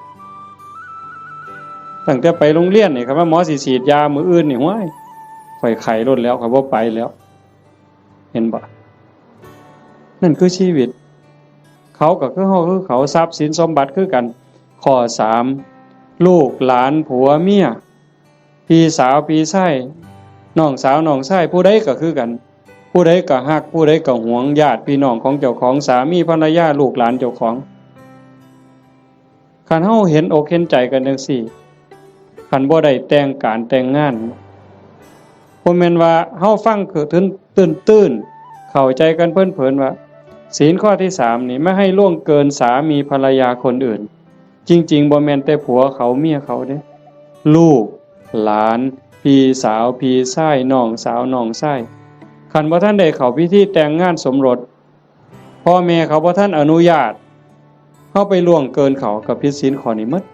ตั้งแต่ไปโรงเรียนนี่ คันว่าหมอสิฉีดยามื้ออื่นนี่ ห้วย ข่อยไข้โลดแล้ว ข่อยบ่ไปแล้ว เห็นบ่ นั่นคือชีวิต เขาก็คือเฮาคือเขา ทรัพย์สินสมบัติคือกัน ข้อสาม ลูกหลานผัวเมีย พี่สาวพี่ชาย น้องสาวน้องชาย ผู้ใดก็คือกัน ผู้ใดก็ฮัก ผู้ใดก็หวง ญาติพี่น้องของเจ้าของ สามีภรรยา ลูกหลานเจ้าของ คันเฮาเห็นอกเห็นใจกันจั่งซี้ คันบ่ได้แต่งการแต่งงาน บ่แม่นว่าเฮาฟังคือตื้นๆ เข้าใจกันเพลินๆ ว่า ศีลข้อที่สามนี่ ไม่ให้ล่วงเกินสามีภรรยาคนอื่น จริงๆ บ่แม่นแต่ผัวเขาเมียเขาเด้ ลูก หลาน พี่สาวพี่ชาย น้องสาวน้องชาย คันบ่ทันได้เข้าพิธีแต่งงานสมรส พ่อแม่เขาบ่ทันอนุญาต เฮาไปล่วงเกินเขา ก็ผิดศีลข้อนี้หมด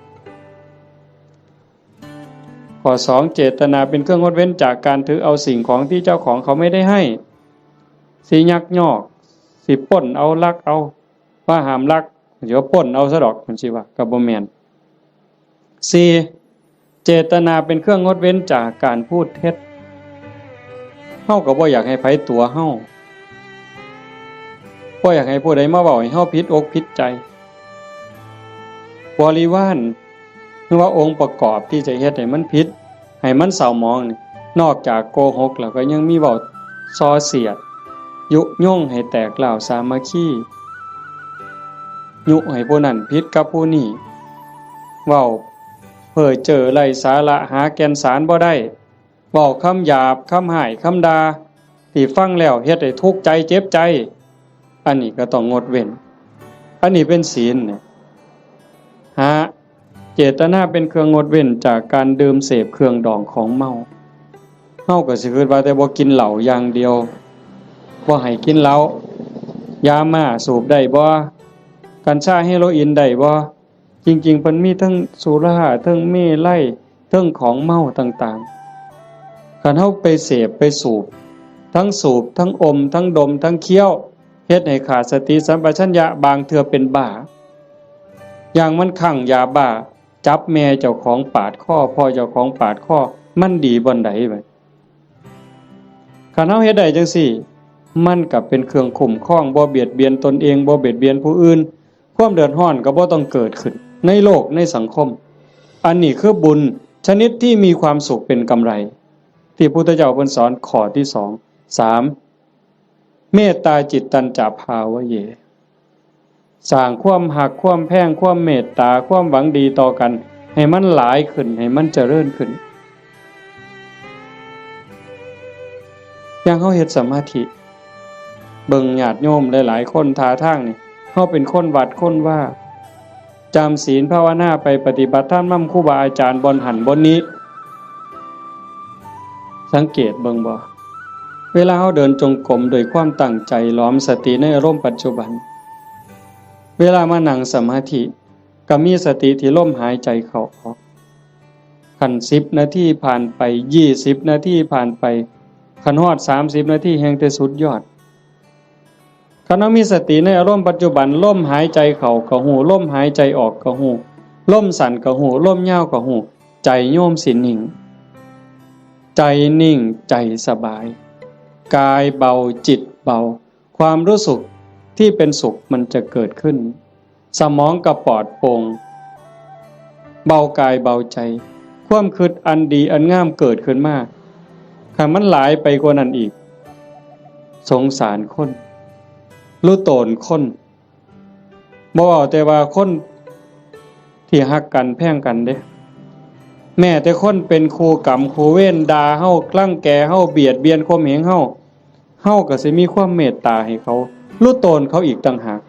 ข้อสอง เจตนาเป็นเครื่องงดเว้นจากการถือเอาสิ่งของที่เจ้าของเขาไม่ได้ให้ สิยักยอก สิปล้นเอา ลักเอา ว่าห้ามลัก เดี๋ยวปล้นเอาซะดอก มันสิว่า ก็บ่แม่น สี่ เจตนาเป็นเครื่องงดเว้นจากการพูดเท็จ เฮาก็บ่อยากให้ไผตั๋วเฮา บ่อยากให้ผู้ใดมาเว้าให้เฮาผิดอกผิดใจ บริวาร หรือว่าองค์ประกอบที่จะเฮ็ดให้มันผิด ให้มันเศร้าหมองนี่ นอกจากโกหกแล้วก็ยังมีเว้าส่อเสียด ยุยงให้แตกร้าวสามัคคี ยุให้ผู้นั้นผิดกับผู้นี้ เว้าเพ้อเจ้อไร้สาระ หาแก่นสารบ่ได้ เว้าคำหยาบ คำฮ้าย คำด่า ที่ฟังแล้วเฮ็ดให้ทุกข์ใจเจ็บใจ อันนี้ก็ต้องงดเว้น อันนี้เป็นศีลเนี่ย ห้า เจตนาเป็นเครื่องงดเว้นจากการดื่มเสพเครื่องดองของเมา เฮาก็สิคิดว่าแต่บ่กินเหล้าอย่างเดียว บ่ให้กินเหล้า ยาม่าสูบได้บ่ กัญชาเฮโรอีนได้บ่ จริงๆ เพิ่นมีทั้งสุรา ทั้งเมรัย ทั้งของเมาต่างๆ คันเฮาไปเสพไปสูบ ทั้งสูบ ทั้งอม ทั้งดม ทั้งเคี้ยว เฮ็ดให้ขาดสติสัมปชัญญะ บางเทื่อเป็นบ้า อย่างมันคลั่งยาบ้า จับแม่เจ้าของปาดคอ พ่อเจ้าของปาดคอ มันดีบ่อนใดบัด คันเฮาเฮ็ดได้จั่งซี้ มันก็เป็นเครื่องคุ้มครอง บ่เบียดเบียนตนเอง บ่เบียดเบียนผู้อื่น ความเดือดร้อนก็บ่ต้องเกิดขึ้น ในโลก ในสังคม อันนี้คือบุญชนิดที่มีความสุขเป็นกำไร ที่พุทธเจ้าเพิ่นสอนข้อที่สอง สาม เมตตาจิตตัญจะภาวะเย สร้างความฮัก ความแพง ความเมตตา ความหวังดีต่อกัน ให้มันหลายขึ้น ให้มันเจริญขึ้น อย่างเฮาเฮ็ดสมาธิ เบิ่งญาติโยมหลายๆ คน ท่าทางนี่ เฮาเป็นคนวัดคนวา จำศีลภาวนาไป ปฏิบัติธรรมนำครูบาอาจารย์บ่อนหั้นบ่อนนี้ สังเกตเบิ่งบ่ เวลาเฮาเดินจงกรมด้วยความตั้งใจ หลอมสติในอารมณ์ปัจจุบัน เวลามานั่งสมาธิ ก็มีสติที่ลมหายใจเข้าออก คันสิบนาทีผ่านไป ยี่สิบนาทีผ่านไป คันฮอดสามสิบนาทีแฮ่งแต่สุดยอด คันเฮามีสติในอารมณ์ปัจจุบัน ลมหายใจเข้าก็ฮู้ ลมหายใจออกก็ฮู้ ลมสั้นก็ฮู้ ลมยาวก็ฮู้ ใจโยมสินิ่ง ใจนิ่ง ใจสบาย กายเบา จิตเบา ความรู้สึกที่เป็นสุขมันจะเกิดขึ้น สมองก็ปลอดโปร่ง เบากายเบาใจ ความคิดอันดีอันงามเกิดขึ้นมา คันมันหลายไปกว่านั้นอีก สงสารคน รู้ตนคน บ่เว้าแต่ว่าคนที่ฮักกันแพงกันเด้ แม้แต่คนเป็นคู่กรรมคู่เวร ด่าเฮา รังแกเฮา เบียดเบียนข่มเหงเฮา เฮาก็สิมีความเมตตาให้เขา รู้ตนเขาอีกต่างหาก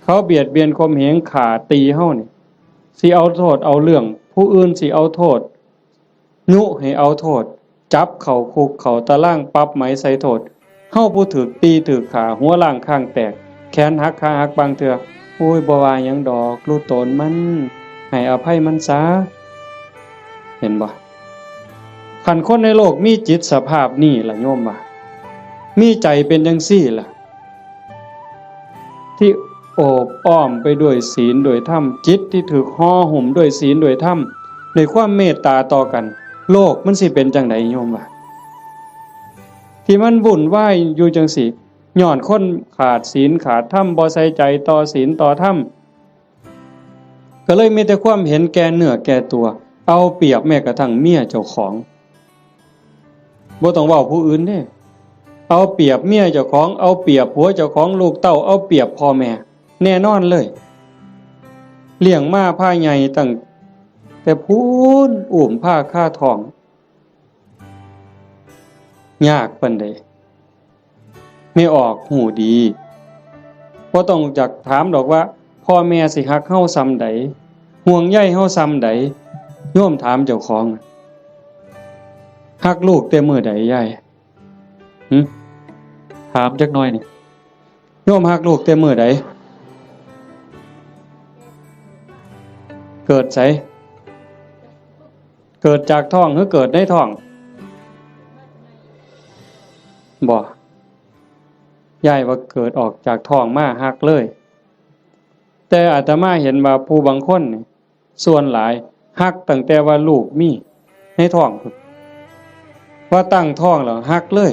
เขาเบียดเบียนข่มเหงฆ่าตีเฮานี่ สิเอาโทษเอาเรื่อง ผู้อื่นสิเอาโทษ ยุให้เอาโทษ จับเข้าคุกเข้าตาราง ปรับไหมใส่โทษ เฮาผู้ถูกตีถูกฆ่า หัวล้างคางแตก แขนหักขาหักบางเทื่อ โอ้ย บ่ว่าหยังดอก รู้ตนมัน ให้อภัยมันซะ เห็นบ่ คันคนในโลกมีจิตสภาพนี้ล่ะโยมว่า มีใจเป็นจังซี่ล่ะ ที่โอบอ้อมไปด้วยศีลด้วยธรรม จิตที่ถูกห่อหุ้มด้วยศีลด้วยธรรม ในความเมตตาต่อกัน โลกมันสิเป็นจังใดโยมว่า ที่มันวุ่นวายอยู่จังซี่ ย้อนคนขาดศีลขาดธรรม บ่ใส่ใจต่อศีลต่อธรรม ก็เลยมีแต่ความเห็นแก่เนื้อแก่ตัว เอาเปรียบแม้กระทั่งเมียเจ้าของ บ่ต้องเว้าผู้อื่นเด้ เอาเปรียบเมียเจ้าของ เอาเปรียบผัวเจ้าของ ลูกเต้า เอาเปรียบพ่อแม่ แน่นอนเลย เลี้ยงมาพาใหญ่ตั้งแต่พู้น อุ้มพาคาท้อง ยากปานใด แม่ออกฮู้ดี บ่ต้องจักถามดอกว่า พ่อแม่สิฮักเฮาส่ำใด ห่วงใยเฮาส่ำใด โยมถามเจ้าของ ฮักลูกแต่มื้อใดยาย หึ ถามจักหน่อยนี่ โยมฮักลูกแต่มื้อใด เกิดไส เกิดจากท้องหรือเกิดในท้อง บ่ ยายว่าเกิดออกจากท้องมาฮักเลย แต่อาตมาเห็นว่าผู้บางคนนี่ ส่วนหลายฮักตั้งแต่ว่าลูกมีในท้องพุ้น ว่าตั้งท้องแล้วฮักเลย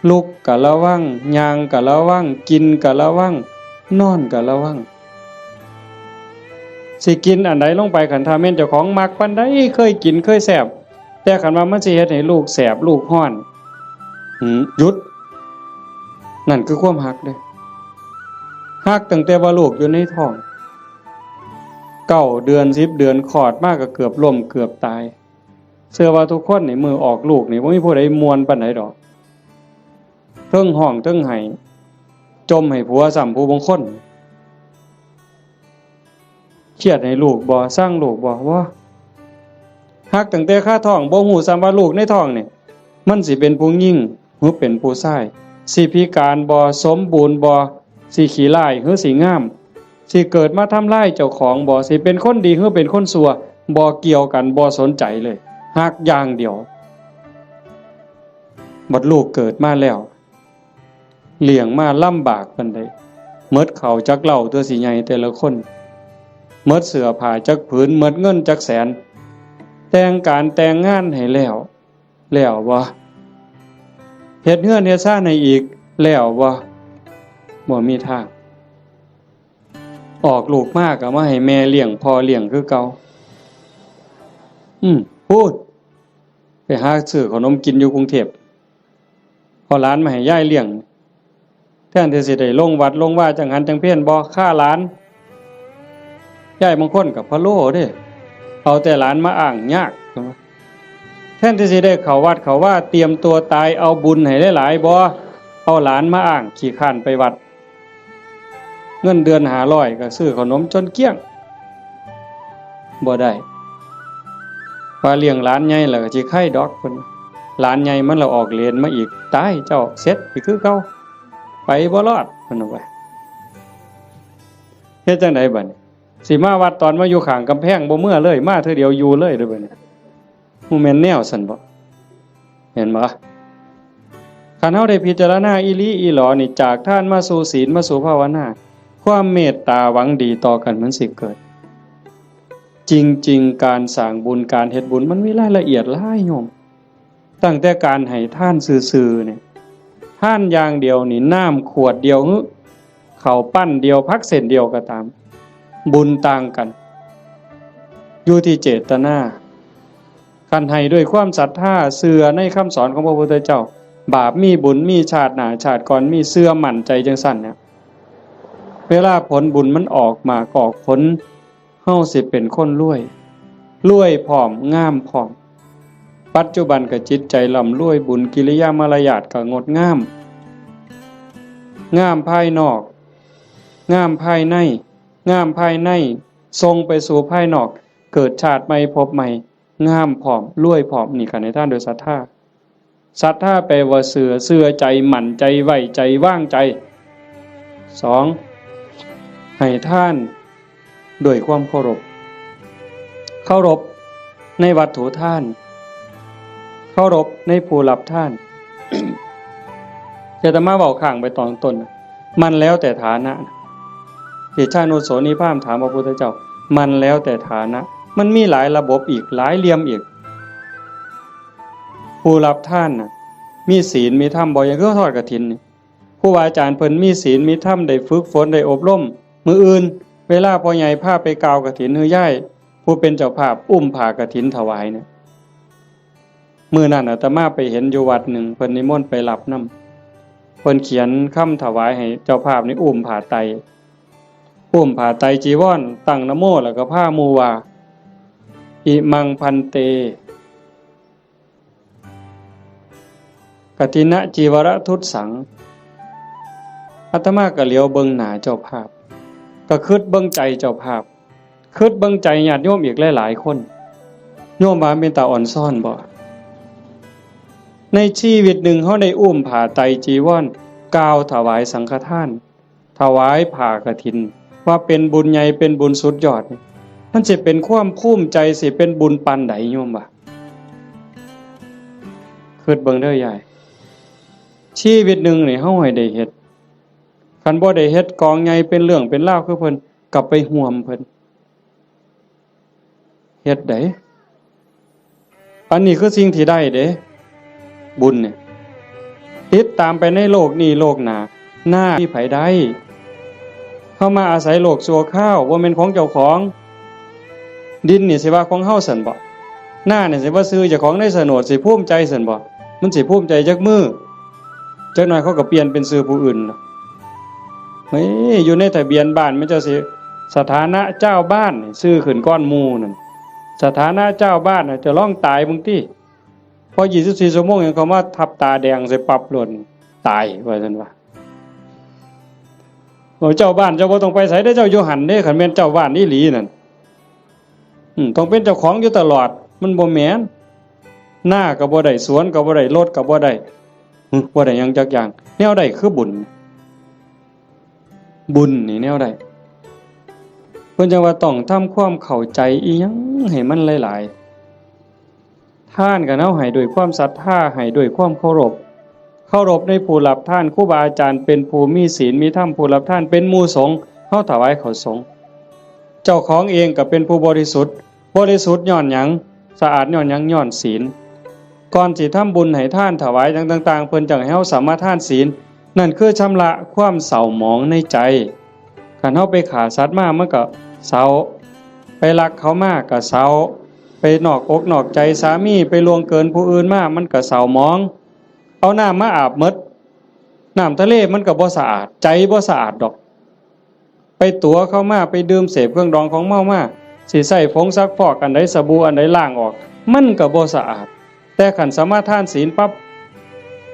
ลุกก็ระวัง ย่างก็ระวัง กินก็ระวัง นอนก็ระวัง สิกินอันใดลงไป คันถ้าแม่นเจ้าของมักปานใด เคยกินเคยแซ่บ แต่คันว่ามันสิเฮ็ดให้ลูกแสบลูกฮ้อน หืม หยุด นั่นคือความฮักเด้ ฮักตั้งแต่ว่าลูกอยู่ในท้อง เก้าเดือน สิบเดือน คลอดมาก็เกือบล้มเกือบตาย เชื่อว่าทุกคนนี่มื้อออกลูกนี่บ่มีผู้ใดม่วนปานใดดอก เทิงฮ้องเทิงไห้ จ่มให้ผัวซ้ำผู้บางคน เครียดให้ลูกบ่ ซังลูกบ่ บ่ ฮักตั้งแต่คาท้อง บ่ฮู้ซ้ำว่าลูกในท้องนี่ มันสิเป็นผู้หญิงหรือเป็นผู้ชาย สิพิการบ่ สมบูรณ์บ่ สิขี้ร้ายหรือสิงาม สิเกิดมาทำลายเจ้าของบ่ สิเป็นคนดีหรือเป็นคนชั่ว บ่เกี่ยวกัน บ่สนใจเลย ฮักอย่างเดียว บัดลูกเกิดมาแล้ว เลี้ยงมาลำบากปานใด หมดข้าวจักเล้าตัวสิใหญ่แต่ละคน หมดเสื้อผ้าจักผืน หมดเงินจักแสน แต่งการแต่งงานให้แล้ว แล้วบ่ เฮ็ดเฮือนเฮ็ดซานให้อีก แล้วบ่ บ่มีทาง ออกลูกมาก็มาให้แม่เลี้ยงพ่อเลี้ยงคือเก่า อืม พูด ไปหาซื้อขนมกินอยู่กรุงเทพฯ เอาหลานมาให้ยายเลี้ยง แทนที่สิได้ลงวัดลงวาจังหันจังเพี้ยน บ่ ฆ่าหลาน ยายบางคนก็พะโล้เด้ เอาแต่หลานมาอ้างยาก แทนที่สิได้เข้าวัดเข้าวา เตรียมตัวตาย เอาบุญให้หลายๆ บ่ เอาหลานมาอ้าง ขี้คร้านไปวัด เงินเดือนห้าร้อยก็ซื้อขนมจนเกลี้ยง บ่ได้ ว่าเลี้ยงหลานใหญ่แล้วก็สิไคดอกเพิ่น หลานใหญ่มันละออกเหลนมาอีก ตายเจ้า เสร็จอีกคือเก่า ไปบ่รอดเพิ่นว่า เฮ็ดจั่งใดบัดนี้ สิมาวัดตอนมาอยู่ข้างกำแพงบ่เมือเลย มาเทื่อเดียวอยู่เลยเด้อบัดนี้ บ่แม่นแนวซั่นบ่ เห็นบ่ คันเฮาได้พิจารณาอีหลีอีหลอนี่ จากทานมาสู่ศีลมาสู่ภาวนา ความเมตตาหวังดีต่อกันมันสิเกิด จริงๆ การสร้างบุญ การเฮ็ดบุญ มันมีรายละเอียดหลายโยม ตั้งแต่การให้ทานซื่อๆ นี่ ทานอย่างเดียวนี่ น้ำขวดเดียวหรือ ข้าวปั้นเดียว ผักเส้นเดียวก็ตาม บุญต่างกัน อยู่ที่เจตนา คันให้ด้วยความศรัทธา เชื่อในคำสอนของพระพุทธเจ้า บาปมีบุญมี ชาติหน้าชาติก่อนมี เชื่อมั่นใจจั่งซั่นเนี่ย เวลาผลบุญมันออกหมากออกผล เฮาสิเป็นคนรวย รวยพร้อม งามพร้อม ปัจจุบันก็จิตใจร่ำรวย บุญกิริยามารยาทก็งดงาม งามภายนอก งามภายใน งามภายใน ส่งไปสู่ภายนอก เกิดชาติใหม่ภพใหม่ งามพร้อม รวยพร้อม นี่ก็ให้ทานโดยศรัทธา ศรัทธาแปลว่าเชื่อ เชื่อใจ มั่นใจ ไว้ใจ วางใจ สอง ให้ทานด้วยความเคารพ เคารพในวัตถุทาน เคารพในผู้รับทาน อาตมาเว้าค้างไปตอนต้น มันแล้วแต่ฐานะ เดชานุโสนีพราหมณ์ถามพระพุทธเจ้า มันแล้วแต่ฐานะ มันมีหลายระบบอีก หลายเหลี่ยมอีก ผู้รับทานน่ะ มีศีลมีธรรมบ่ อย่างคือทอดกฐินนี่ ครูบาอาจารย์เพิ่นมีศีลมีธรรม ได้ฝึกฝน ได้อบรม มื้ออื่น เวลาพ่อใหญ่พาไปกล่าวกฐิน หรือยายผู้เป็นเจ้าภาพอุ้มผ้ากฐินถวายเนี่ย มื้อนั้นอาตมาไปเห็นอยู่วัดหนึ่ง เพิ่นนิมนต์ไปรับนำ เพิ่นเขียนคำถวายให้เจ้าภาพนี่อุ้มผ้าไตร อุ้มผ้าไตรจีวร ตั้งนะโม แล้วก็พาหมู่ว่า อิมัง ภันเต กฐินจีวรทุสสัง อาตมาก็เหลียวเบิ่งหน้าเจ้าภาพ ก็คิดเบิ่งใจเจ้าภาพ คิดเบิ่งใจญาติโยมอีกหลายๆคน โยมว่าเป็นตาอ่อนซ้อนบ่ ในชีวิตหนึ่งเฮาได้อุ้มผ้าไตรจีวร กล่าวถวายสังฆทาน ถวายผ้ากฐิน ว่าเป็นบุญใหญ่ เป็นบุญสุดยอดนี่ มันสิเป็นความภูมิใจ สิเป็นบุญปานใด โยมว่า คิดเบิ่งเด้อยาย ชีวิตหนึ่งนี่เฮาให้ได้เฮ็ด คันบ่ได้เฮ็ดกองใหญ่เป็นเรื่องเป็นราวคือเพิ่น ก็ไปห่วมเพิ่น เฮ็ดได้ อันนี้คือสิ่งที่ได้เด้ บุญเนี่ย ติดตามไปในโลกนี้โลกหน้า หน้าที่ไผได้ เฮามาอาศัยโลกชั่วคราว บ่แม่นของเจ้าของ ดินนี่สิว่าของเฮาซั่นบ่ หน้านี่สิว่าชื่อเจ้าของในโฉนด สิภูมิใจซั่นบ่ มันสิภูมิใจจักมื้อ จักหน่อยเขาก็เปลี่ยนเป็นชื่อผู้อื่นล่ะ เฮ้ย อยู่ในทะเบียนบ้านมันเจ้าสิ สถานะเจ้าบ้านนี่ชื่อขึ้นก่อนหมู่นั่น สถานะเจ้าบ้านน่ะ จะร้องตายบางที พอยี่สิบสี่ชั่วโมงยังเขามาทับตาแดงใส่ปรับหล่น ตายว่าซั่นว่า โอ้ เจ้าบ้านเจ้าบ่ต้องไปไสเด้อ เจ้าอยู่หั่นเด้ คันแม่นเจ้าบ้านอีหลีนั่น อืม ต้องเป็นเจ้าของอยู่ตลอด มันบ่แม่น นาก็บ่ได้ สวนก็บ่ได้ รถก็บ่ได้ หึ บ่ได้หยังจักอย่าง แนวใดคือบุญ บุญนี่แนวใด เพิ่นจังว่าต้องทำความเข้าใจอีหยังให้มันหลายๆ ทานก็เฮาให้ด้วยความศรัทธา ให้ด้วยความเคารพ เคารพในผู้รับทาน ครูบาอาจารย์เป็นผู้มีศีลมีธรรม ผู้รับทานเป็นหมู่สงฆ์ เฮาถวายข้าวสงฆ์ เจ้าของเองก็เป็นผู้บริสุทธิ์ บริสุทธิ์ย้อนหยัง สะอาดย้อนหยัง ย้อนศีล ก่อนสิทำบุญให้ทานถวายหยังต่างๆ เพิ่นจังให้เฮาสมาทานศีล นั่นคือชำระความเศร้าหมองในใจ คันเฮาไปฆ่าสัตว์มามันก็เศร้า ไปลักเขามาก็เศร้า ไปนอกอกนอกใจสามี ไปล่วงเกินผู้อื่นมามันก็เศร้าหมอง เอาน้ำมาอาบหมด น้ำทะเลมันก็บ่สะอาด ใจบ่สะอาดดอก ไปตั๋วเข้ามา ไปดื่มเสพเครื่องดองของเมามา สิใช้ผงซักฟอกอันใด สบู่อันใดล้างออก มันก็บ่สะอาด แต่คันสมาทานศีลปั๊บ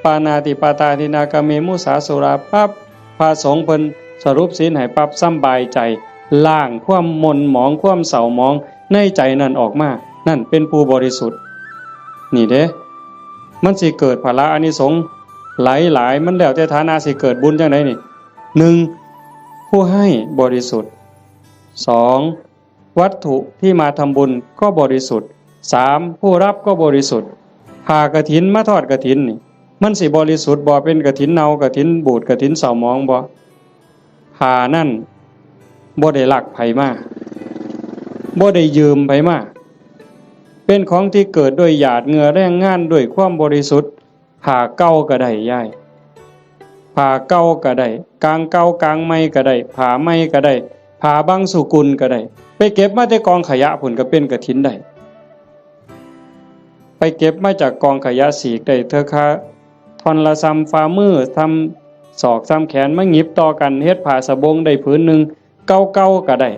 ปาณาติปาตาทินนากาเมมุสาสุราปั๊บ พระสงฆ์เพิ่นสรุปศีลให้ปั๊บ สำบายใจ ล้างความหม่นหมอง ความเศร้าหมองในใจนั่นออกมา นั่นเป็นผู้บริสุทธิ์ นี่เด้ มันสิเกิดผละอานิสงส์หลายๆ มันแล้วแต่ฐานะสิเกิดบุญจังใดนี่ หนึ่ง ผู้ให้บริสุทธิ์ สอง วัตถุที่มาทำบุญก็บริสุทธิ์ สาม ผู้รับก็บริสุทธิ์ ผ้ากฐินมาทอดกฐินนี่ มันสิบริสุทธิ์บ่ เป็นกฐินเน่ากฐินบูด กฐินเศร้าหมองบ่ ผ้านั่นบ่ได้ลักไผมา บ่ได้ยืมไผมา เป็นของที่เกิดด้วยหยาดเหงื่อแรงงาน ด้วยความบริสุทธิ์ ผ้าเก่าก็ได้ยาย ผ้าเก่าก็ได้ กางเก่ากางใหม่ก็ได้ ผ้าใหม่ก็ได้ ผ้าบางสุกุลก็ได้ ไปเก็บมาแต่กองขยะพุ้นก็เป็นกฐินได้ ไปเก็บมาจากกองขยะ สีกได้เทื่อคาท่อนละส่ำฝ่ามือ ส่ำศอก ส่ำแขน มาหยิบต่อกันเฮ็ดผ้าสบงได้ผืนหนึ่ง เก่าๆก็ได้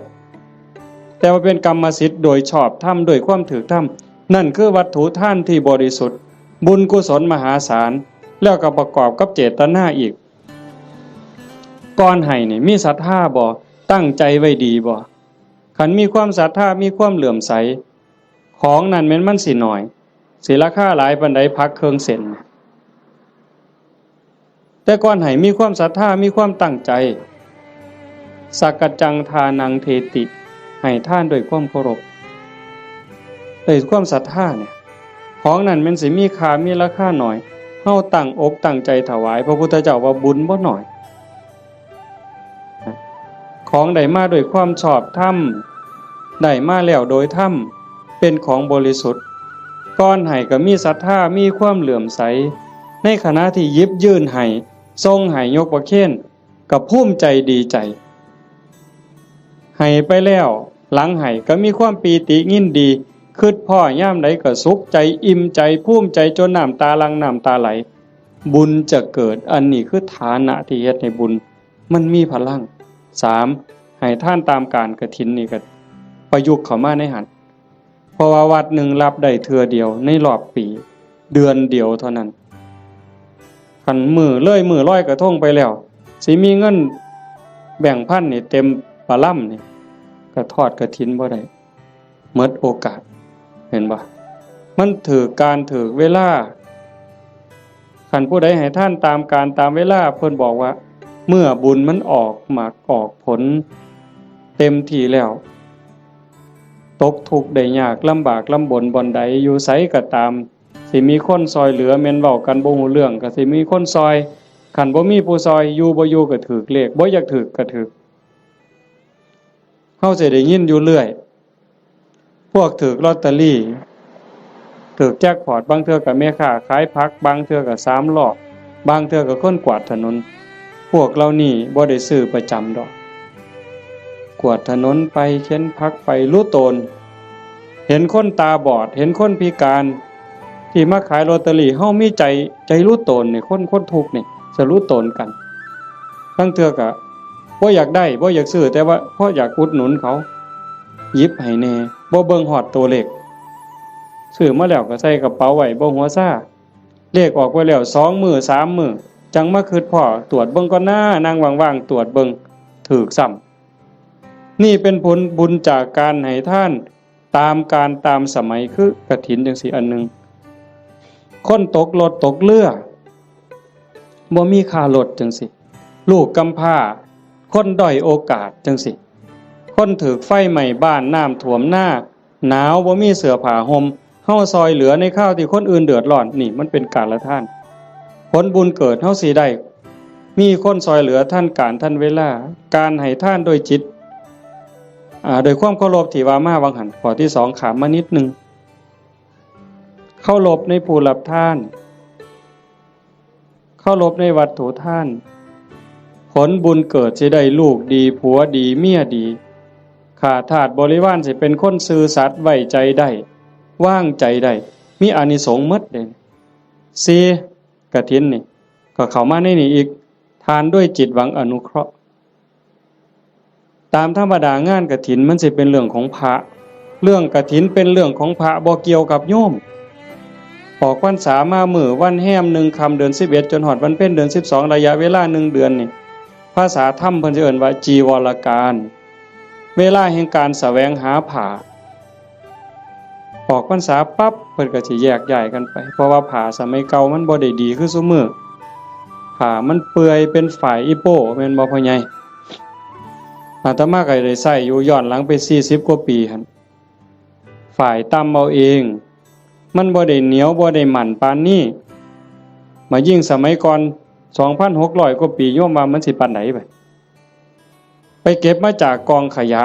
แต่ว่าเป็นกรรมสิทธิ์โดยชอบธรรม ด้วยความถูกธรรม นั่นคือวัตถุทานที่บริสุทธิ์ บุญกุศลมหาศาล แล้วก็ประกอบกับเจตนาอีก ก่อนให้นี่มีศรัทธาบ่ ตั้งใจไว้ดีบ่ คันมีความศรัทธา มีความเลื่อมใส ของนั่นแม่นมันสิน้อย สิราคาหลายปานใด ผักเครื่องเส้น แต่ก่อนให้มีความศรัทธา มีความตั้งใจ สักกัจจังทานังเทติ ให้ทานด้วยความเคารพ ด้วยความศรัทธาเนี่ย ของนั่นแม่นสิมีค่ามีราคาน้อย เฮาตั้งอกตั้งใจถวาย พระพุทธเจ้าว่าบุญบ่น้อย ของได้มาด้วยความชอบธรรม ได้มาแล้วโดยธรรม เป็นของบริสุทธิ์ ก่อนให้ก็มีศรัทธา มีความเลื่อมใส ในขณะที่หยิบยื่นให้ ส่งให้ ยกประเคน ก็ภูมิใจดีใจ ให้ไปแล้ว หลังให้ก็มีความปีติยินดี คิดพ้อยามใดก็สุขใจ อิ่มใจ ภูมิใจ จนน้ำตาหลั่ง น้ำตาไหล บุญจะเกิด อันนี้คือฐานะที่เฮ็ดให้บุญมันมีพลัง สาม ให้ทานตามการกฐิน นี่ก็ประยุกต์เข้ามาในหั้น เพราะว่าวัดหนึ่งรับได้เทื่อเดียวในรอบปี เดือนเดียวเท่านั้น คันมื้อเลยมื้อลอยกระทงไปแล้ว สิมีเงินแบงค์พันนี่เต็มปะลำนี่ ก็ทอดกฐินบ่ได้ หมดโอกาส เห็นบ่ มันถืกการถืกเวลา คันผู้ใดให้ทานตามการตามเวลา เพิ่นบอกว่า เมื่อบุญมันออกหมากออกผลเต็มที่แล้ว ตกทุกข์ได้ยาก ลำบากลำบนบ่อนใด อยู่ไสก็ตาม สิมีคนซอยเหลือ แม่นเว้ากันบ่ฮู้เรื่อง ก็สิมีคนซอย คันบ่มีผู้ซอย อยู่บ่อยู่ก็ถืกเลข บ่อยากถืกก็ถืก เฮาสิได้ยินอยู่เรื่อย พวกถืกลอตเตอรี่ ถืกแจ็คพอต บางเทื่อก็แม่ค้าขายผัก บางเทื่อก็สามล้อ บางเทื่อก็คนกวาดถนน พวกเหล่านี้บ่ได้ซื้อประจำดอก กวาดถนนไป เข็นผักไป หลูตน เห็นคนตาบอด เห็นคนพิการ ที่มาขายลอตเตอรี่ เฮามีใจ ใจหลูตนนี่ คน คนทุกข์นี่ จะหลูตนกัน บางเทื่อก็บ่อยากได้ บ่อยากซื้อ แต่ว่าพออยากอุดหนุนเขา หยิบให้แหน่ บ่เบิ่งฮอดตัวเลข ซื้อมาแล้วก็ใส่กระเป๋าไว้ บ่หัวซา เลขออกไปแล้ว สองมื้อ สามมื้อ จั่งมาคิดพ้อ ตรวจเบิ่งก่อนนะ นั่งว่างๆ ตรวจเบิ่ง ถืกซ้ำ นี่เป็นผลบุญจากการให้ทานตามการตามสมัย คือกฐินจั่งซี้อันหนึ่ง คนตกรถตกเรือ บ่มีค่ารถจั่งซี้ ลูกกำพร้า คนด้อยโอกาสจั่งซี้ คนถืกไฟไหม้บ้าน น้ำท่วมนา หนาว บ่มีเสื้อผ้าห่ม เฮาซอยเหลือในคราวที่คนอื่นเดือดร้อน นี่มันเป็นการละทาน ผลบุญเกิดเฮาสิได้ มีคนซอยเหลือทันการทันเวลา การให้ทานโดยจิต อ่า โดยความเคารพที่ว่ามาหว่างหั้น ข้อที่สอง ข้ามมานิดหนึ่ง เคารพในผู้รับทาน เคารพในวัตถุทาน ผลบุญเกิดสิได้ลูกดี ผัวดี เมียดี ข้าทาสบริวารสิเป็นคนซื่อสัตย์ ไว้ใจได้ วางใจได้ มีอานิสงส์หมดเด้ สี่ กฐินนี่ ก็เข้ามาในนี้อีก ทานด้วยจิตหวังอนุเคราะห์ ตามธรรมดางานกฐินมันสิเป็นเรื่องของพระ เรื่องกฐินเป็นเรื่องของพระ บ่เกี่ยวกับโยม ออกพรรษามามื้อวันแฮมหนึ่งค่ำเดือนสิบเอ็ด จนฮอดวันเพ็ญเดือนสิบสอง ระยะเวลาหนึ่งเดือนนี่ ภาษาธรรมเพิ่นสิเอิ้นว่าจีวรกาล เวลาแห่งการแสวงหาผ้า ออกพรรษาปั๊บ เพิ่นก็สิแยกย้ายกันไป เพราะว่าผ้าสมัยเก่ามันบ่ได้ดีคือซุมื้อ ผ้ามันเปื่อยเป็นฝ้ายอีโป้ แม่นบ่พ่อใหญ่ อาตมาก็ได้ใช้อยู่ย้อนหลังไปสี่สิบกว่าปีหั่น ฝ้ายตำเอาเอง มันบ่ได้เหนียว บ่ได้มั่นปานนี้ มายิ่งสมัยก่อน สองพันหกร้อยกว่าปี โยมว่ามันสิปานใดบัด ไปเก็บมาจากกองขยะ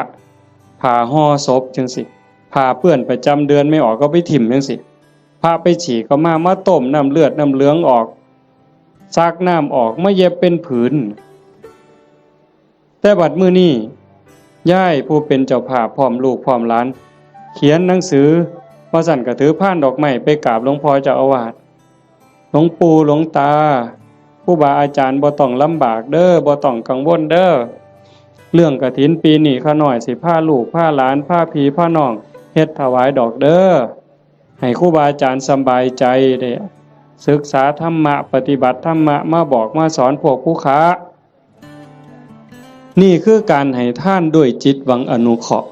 ผ้าห่อศพจั่งซี้ ผ้าเปื้อนประจำเดือนไม่ออกก็ไปถิ่มจั่งซี้ พระไปฉี่ก็มา มาต้มน้ำเลือดน้ำเหลืองออก ซักน้ำออก มาเย็บเป็นผืน แต่บัดมื้อนี้ ยายผู้เป็นเจ้าภาพพร้อมลูกพร้อมหลาน เขียนหนังสือ ว่าซั่นก็ถือพานดอกไม้ไปกราบหลวงพ่อเจ้าอาวาส หลวงปู่หลวงตา ครูบาอาจารย์บ่ต้องลำบากเด้อ บ่ต้องกังวลเด้อ เรื่องกฐินปีนี้ข้าน้อยสิพาลูกพาหลาน พาพี่พาน้อง เฮ็ดถวายดอกเด้อ ให้ครูบาอาจารย์สำบายใจ ได้ศึกษาธรรมะ ปฏิบัติธรรมะ มาบอกมาสอนพวกผู้ค้า นี่คือการให้ทานด้วยจิตหวังอนุเคราะห์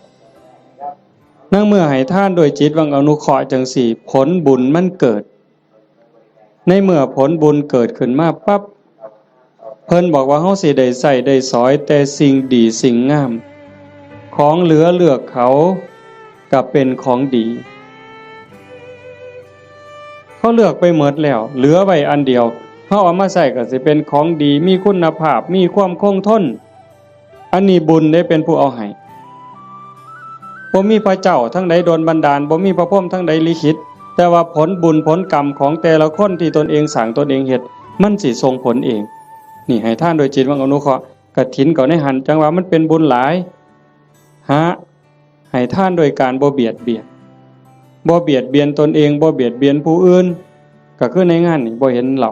ในเมื่อให้ทานด้วยจิตหวังอนุเคราะห์จังซี้ ผลบุญมันเกิด ในเมื่อผลบุญเกิดขึ้นมาปั๊บ เพิ่นบอกว่าเฮาสิได้ใช้ได้สอยแต่สิ่งดีสิ่งงาม ของเหลือเลือกเขาก็เป็นของดี เขาเลือกไปหมดแล้ว เหลือไว้อันเดียว เฮาเอามาใช้ก็สิเป็นของดี มีคุณภาพ มีความคงทน อันนี้บุญได้เป็นผู้เอาให้ บ่มีพระเจ้าทั้งใดดลบันดาล บ่มีพระพรหมทั้งใดลิขิต แต่ว่าผลบุญผลกรรมของแต่ละคนที่ตนเองสร้างตนเองเฮ็ด มันสิส่งผลเอง นี่ให้ทานโดยจิตหวังอนุเคราะห์ กฐินก็ในหั้น จั่งว่ามันเป็นบุญหลาย หา ให้ทานโดยการบ่เบียดเบียน บ่เบียดเบียนตนเอง บ่เบียดเบียนผู้อื่น ก็คือในงานนี่บ่เห็นเหล้า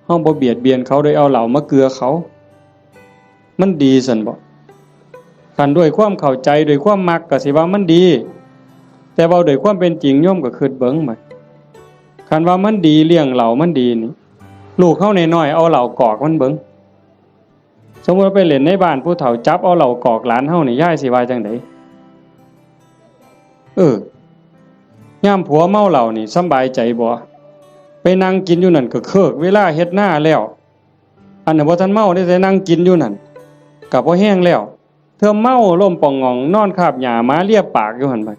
เฮาบ่เบียดเบียนเขาโดยเอาเหล้ามาเกือเขา มันดีซั่นบ่ คันด้วยความเข้าใจ ด้วยความมักก็สิว่ามันดี แต่เว้าด้วยความเป็นจริง โยมก็คิดเบิ่งบัด คันว่ามันดี เลี้ยงเหล้ามันดีนี่ ลูกเฮาน้อยๆ เอาเหล้ากอกมันเบิ่ง สมมุติว่าไปเล่นในบ้าน ผู้เฒ่าจับเอาเหล้ากอกหลานเฮานี่ ยายสิว่าจั่งใด เออ ยามผัวเมาเหล้านี่สำบายใจบ่ ไปนั่งกินอยู่นั่นก็เคิกเวลาเฮ็ดนาแล้ว อันนั้นบ่ทันเมาเด้ แต่นั่งกินอยู่นั่น ก็พอแฮงแล้ว เทื่อเมาล้มป่องหง่อง นอนคาบหญ้าหมาเลียปากอยู่หั่นบัด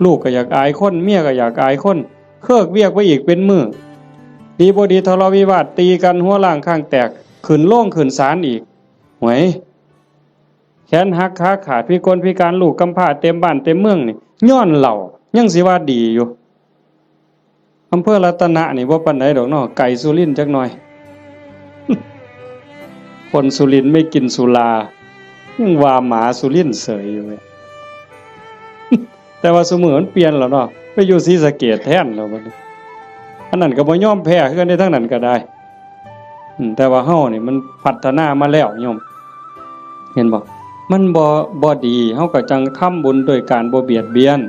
ลูกก็อยากอายคน เมียก็อยากอายคน เคิกเวียกไปอีกเป็นมื้อ ดีบ่ดีทะเลาะวิวาท ตีกันหัวล้างข้างแตก ขึ้นโรงขึ้นศาลอีก หวย แขนหักขาขาด พิกลพิการ ลูกกำพร้าเต็มบ้านเต็มเมืองนี่ ย้อนเหล้า ยังสิว่าดีอยู่ อำเภอรัตนะนี่บ่ปานใดดอกเนาะ ไกลสุรินทร์จักหน่อย คนสุรินทร์ไม่กินสุรา ยังว่าหมาสุรินทร์เสยอยู่เว้ย แต่ว่าซุมื้อมันเปลี่ยนแล้วเนาะ ไปอยู่ศรีสะเกษแทนแล้วบัดนี้ อันนั้นก็บ่ยอมแพ้คือกันเด้ ทางนั้นก็ได้ อืม แต่ว่าเฮานี่มันพัฒนามาแล้วโยม เห็นบ่ มันบ่ บ่ดี เฮาก็จั่งทำบุญโดยการบ่เบียดเบียน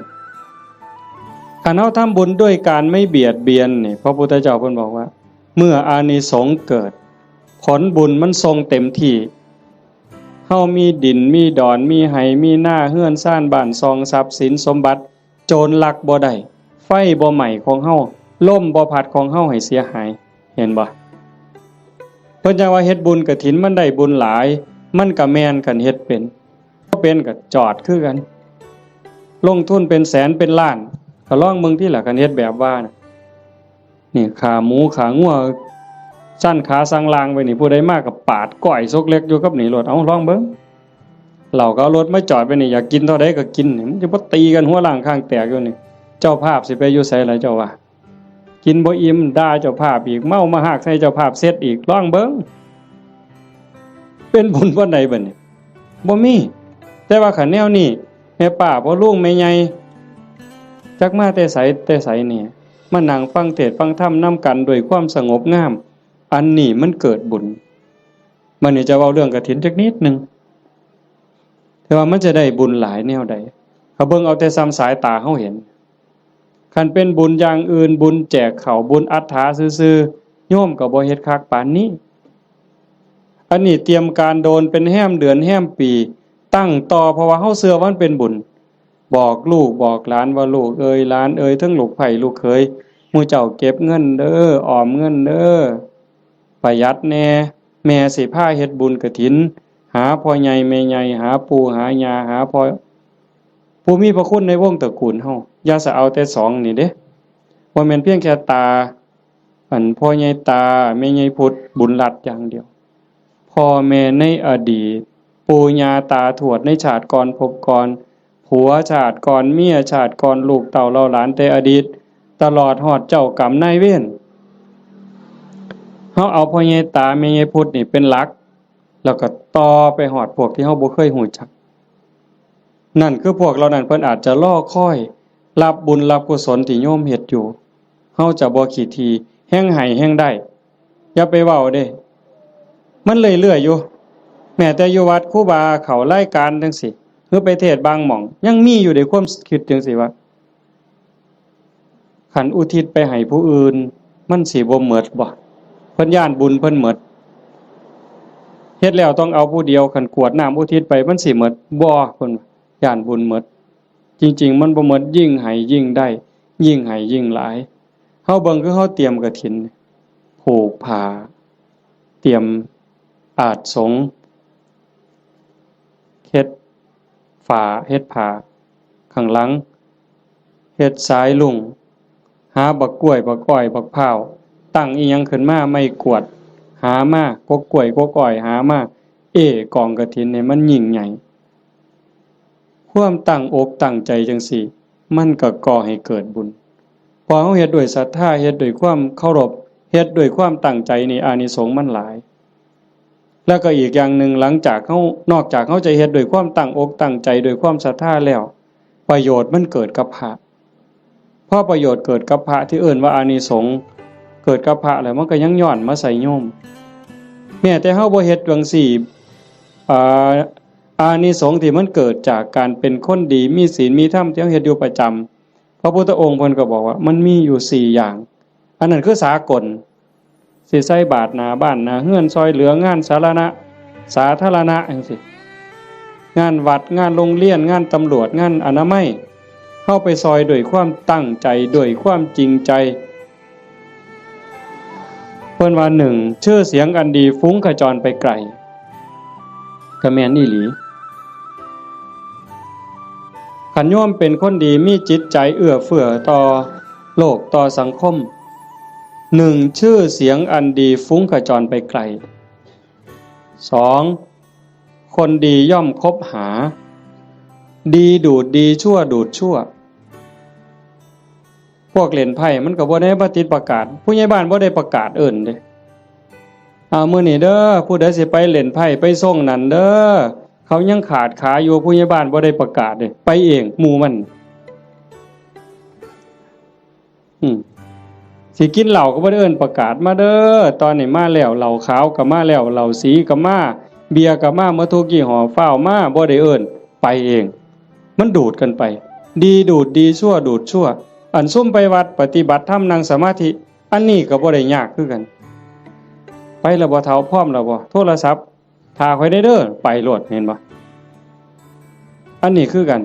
คันเฮาทำบุญด้วยการไม่เบียดเบียนนี่ พระพุทธเจ้าเพิ่นบอกว่า เมื่ออานิสงส์เกิด ผลบุญมันส่งเต็มที่ เฮามีดิน มีดอน มีไฮ่ มีนา เฮือนซาน บ้านช่อง ทรัพย์สินสมบัติ โจรลักบ่ได้ ไฟบ่ไหม้ของเฮา ลมบ่พัดของเฮาให้เสียหาย เห็นบ่ เพิ่นจั่งว่าเฮ็ดบุญกฐินมันได้บุญหลาย มันก็แม่น คันเฮ็ดเป็น บ่เป็นก็จอดคือกัน ลงทุนเป็นแสนเป็นล้าน ก็ลองเบิ่งติล่ะ คันเฮ็ดแบบว่าน่ะ นี่ ขาหมูขางัว ซั่นขาสั่งลางไว้นี่ ผู้ใดมาก็ปาดก้อยซกเล็กอยู่กับนี่โลด เอาลองเบิ่ง เหล้าก็เอารถมาจอดไว้นี่ อยากกินเท่าใดก็กินนี่ มันจะบ่ตีกันหัวล้างข้างแตกอยู่นี่ เจ้าภาพสิไปอยู่ไสล่ะเจ้าว่า กินบ่อิ่ม ด่าเจ้าภาพอีก เมามาฮากใส่เจ้าภาพเสร็จอีก ลองเบิ่ง เป็นบุญปานใดบัดนี้ บ่มี แต่ว่าคันแนวนี้ แม่ป้าพ่อลุงแม่ใหญ่ จักมาแต่ไสแต่ไสนี่ มานั่งฟังเทศน์ฟังธรรมนำกันด้วยความสงบงาม อันนี้มันเกิดบุญ บัดนี้จะเว้าเรื่องกฐินจักนิดหนึ่ง แต่ว่ามันจะได้บุญหลายแนวใด ก็เบิ่งเอาแต่ส่ำสายตาเฮาเห็น คันเป็นบุญอย่างอื่น บุญแจกข้าว บุญอัฏฐาซื่อๆ โยมก็บ่เฮ็ดคักปานนี้ อันนี้เตรียมการโดนเป็นแฮมเดือนแฮมปี ตั้งต่อ เพราะว่าเฮาเชื่อว่ามันเป็นบุญ บอกลูกบอกหลานว่า ลูกเอ่ยหลานเอ่ย ทั้งลูกใภ้ลูกเขย หมู่เจ้าเก็บเงินเด้อ ออมเงินเด้อ ประหยัดแหน่ แม่สิพาเฮ็ดบุญกฐิน หาพ่อใหญ่แม่ใหญ่ หาปู่หาย่า หาพ่อ ผู้มีพระคุณในวงตระกูลเฮา อย่าสะเอาแต่สองนี่เด้ บ่แม่นเพียงแค่ตา อันพ่อใหญ่ตา แม่ใหญ่พุทธ บุญรัตน์อย่างเดียว พ่อแม่ในอดีต ปู่ย่าตาทวดในชาติก่อนภพก่อน ผัวชาติก่อน เมียชาติก่อน ลูกเต้าเหล่าหลานแต่อดีต ตลอดฮอดเจ้ากรรมนายเวร เฮาเอาพ่อใหญ่ตา แม่ใหญ่พุทธนี่เป็นหลัก แล้วก็ต่อไปฮอดพวกที่เฮาบ่เคยฮู้จัก นั่นคือพวกเหล่านั้นเพิ่นอาจจะรอคอยรับบุญรับกุศลที่โยมเฮ็ดอยู่ เฮาจะบ่ขี้ถี่ แฮ่งให้แฮ่งได้ อย่าไปเว้าเด้ มันเรื่อยๆอยู่ แม้แต่อยู่วัดครูบาเข้ารายการจั่งซี้ หรือไปเทศน์บางหม่อง ยังมีอยู่เด้ ความคิดจั่งซี้ว่า คันอุทิศไปให้ผู้อื่น มันสิบ่หมดบ่ เพิ่นย้านบุญเพิ่นหมด เฮ็ดแล้วต้องเอาผู้เดียว คันกรวดน้ำอุทิศไปมันสิหมดบ่ เพิ่นว่า ย้านบุญหมด จริงๆ มันบ่หมด ยิ่งให้ยิ่งได้ ยิ่งให้ยิ่งหลาย เฮาเบิ่งคือเฮาเตรียมกฐิน ผูกผ้า เตรียมอาสน์สงฆ์ เฮ็ดฝา เฮ็ดผ้าข้างหลัง เฮ็ดสายลุง หาบักกล้วย บักอ้อย บักพร้าว ตั้งอีหยังขึ้นมา ไม้กวาด หามา กกกล้วย กกอ้อย หามา เอ้ กองกฐินนี่มันยิ่งใหญ่ ความตั้งอกตั้งใจจั่งซี้ มันก็ก่อให้เกิดบุญ พอเฮาเฮ็ดด้วยศรัทธา เฮ็ดด้วยความเคารพ เฮ็ดด้วยความตั้งใจนี่ อานิสงส์มันหลาย แล้วก็อีกอย่างหนึ่ง หลังจากเฮา นอกจากเฮาจะเฮ็ดด้วยความตั้งอกตั้งใจ ด้วยความศรัทธาแล้ว ประโยชน์มันเกิดกับพระ พอประโยชน์เกิดกับพระ ที่เอิ้นว่าอานิสงส์เกิดกับพระแล้ว มันก็ยังย้อนมาใส่โยม แม้แต่เฮาบ่เฮ็ดจั่งซี้ อ่า อานิสงส์ที่มันเกิดจากการเป็นคนดี มีศีล มีธรรม ที่เฮาเฮ็ดอยู่ประจำ พระพุทธองค์เพิ่นก็บอกว่ามันมีอยู่สี่อย่าง อันนั้นคือสากล สิใส่บาตรหน้าบ้านหน้าเฮือน ซอยเหลืองานสาธารณะ สาธารณะจั่งซี้ งานวัด งานโรงเรียน งานตำรวจ งานอนามัย เฮาไปซอยด้วยความตั้งใจ ด้วยความจริงใจ เพิ่นว่า หนึ่ง ชื่อเสียงอันดีฟุ้งขจรไปไกล ก็แม่นอีหลี คันโยมเป็นคนดี มีจิตใจเอื้อเฟื้อต่อโลกต่อสังคม หนึ่ง ชื่อเสียงอันดีฟุ้งขจรไปไกล สอง คนดีย่อมคบหา ดีดูดดี ชั่วดูดชั่ว พวกเล่นไพ่มันก็บ่ได้มาติดประกาศ ผู้ใหญ่บ้านบ่ได้ประกาศเอิ้นเด้ อ่า มื้อนี้เด้อ ผู้ใดสิไปเล่นไพ่ ไปซ่งนั่นเด้อ เขายังขาดขาอยู่ ผู้ใหญ่บ้านบ่ได้ประกาศเด้ ไปเอง หมู่มัน อืม สิกินเหล้าก็บ่ได้เอิ้นประกาศ มาเด้อ ตอนนี้มาแล้ว เหล้าขาวก็มาแล้ว เหล้าสีก็มา เบียร์ก็มา หมดทุกยี่ห้อ ฟ้าวมา บ่ได้เอิ้น ไปเอง มันดูดกันไป ดีดูดดี ชั่วดูดชั่ว อันซุมไปวัดปฏิบัติธรรม นั่งสมาธิ อันนี้ก็บ่ได้ยากคือกัน ไปแล้วบ่เฒ่า พร้อมแล้วบ่ โทรศัพท์ ถ้าข้อยได้เด้อ ไปโลด เห็นบ่ อันนี้คือกัน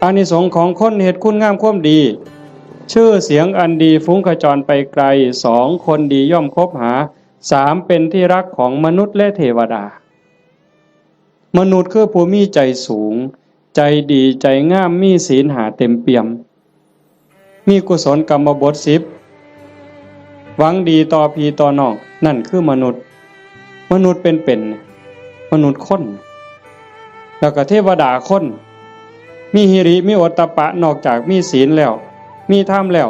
อานิสงส์ของคนเฮ็ดคุณงามความดี ชื่อเสียงอันดีฟุ้งขจรไปไกล สอง คนดีย่อมคบหา สาม เป็นที่รักของมนุษย์และเทวดา มนุษย์คือผู้มีใจสูง ใจดี ใจงาม มีศีลห้าเต็มเปี่ยม มีกุศลกรรมบทสิบ หวังดีต่อพี่ต่อน้อง นั่นคือมนุษย์ มนุษย์เป็นๆ มนุษย์คน แล้วก็เทวดาคน มีหิริ มีโอตตัปปะ นอกจากมีศีลแล้ว มีธรรมแล้ว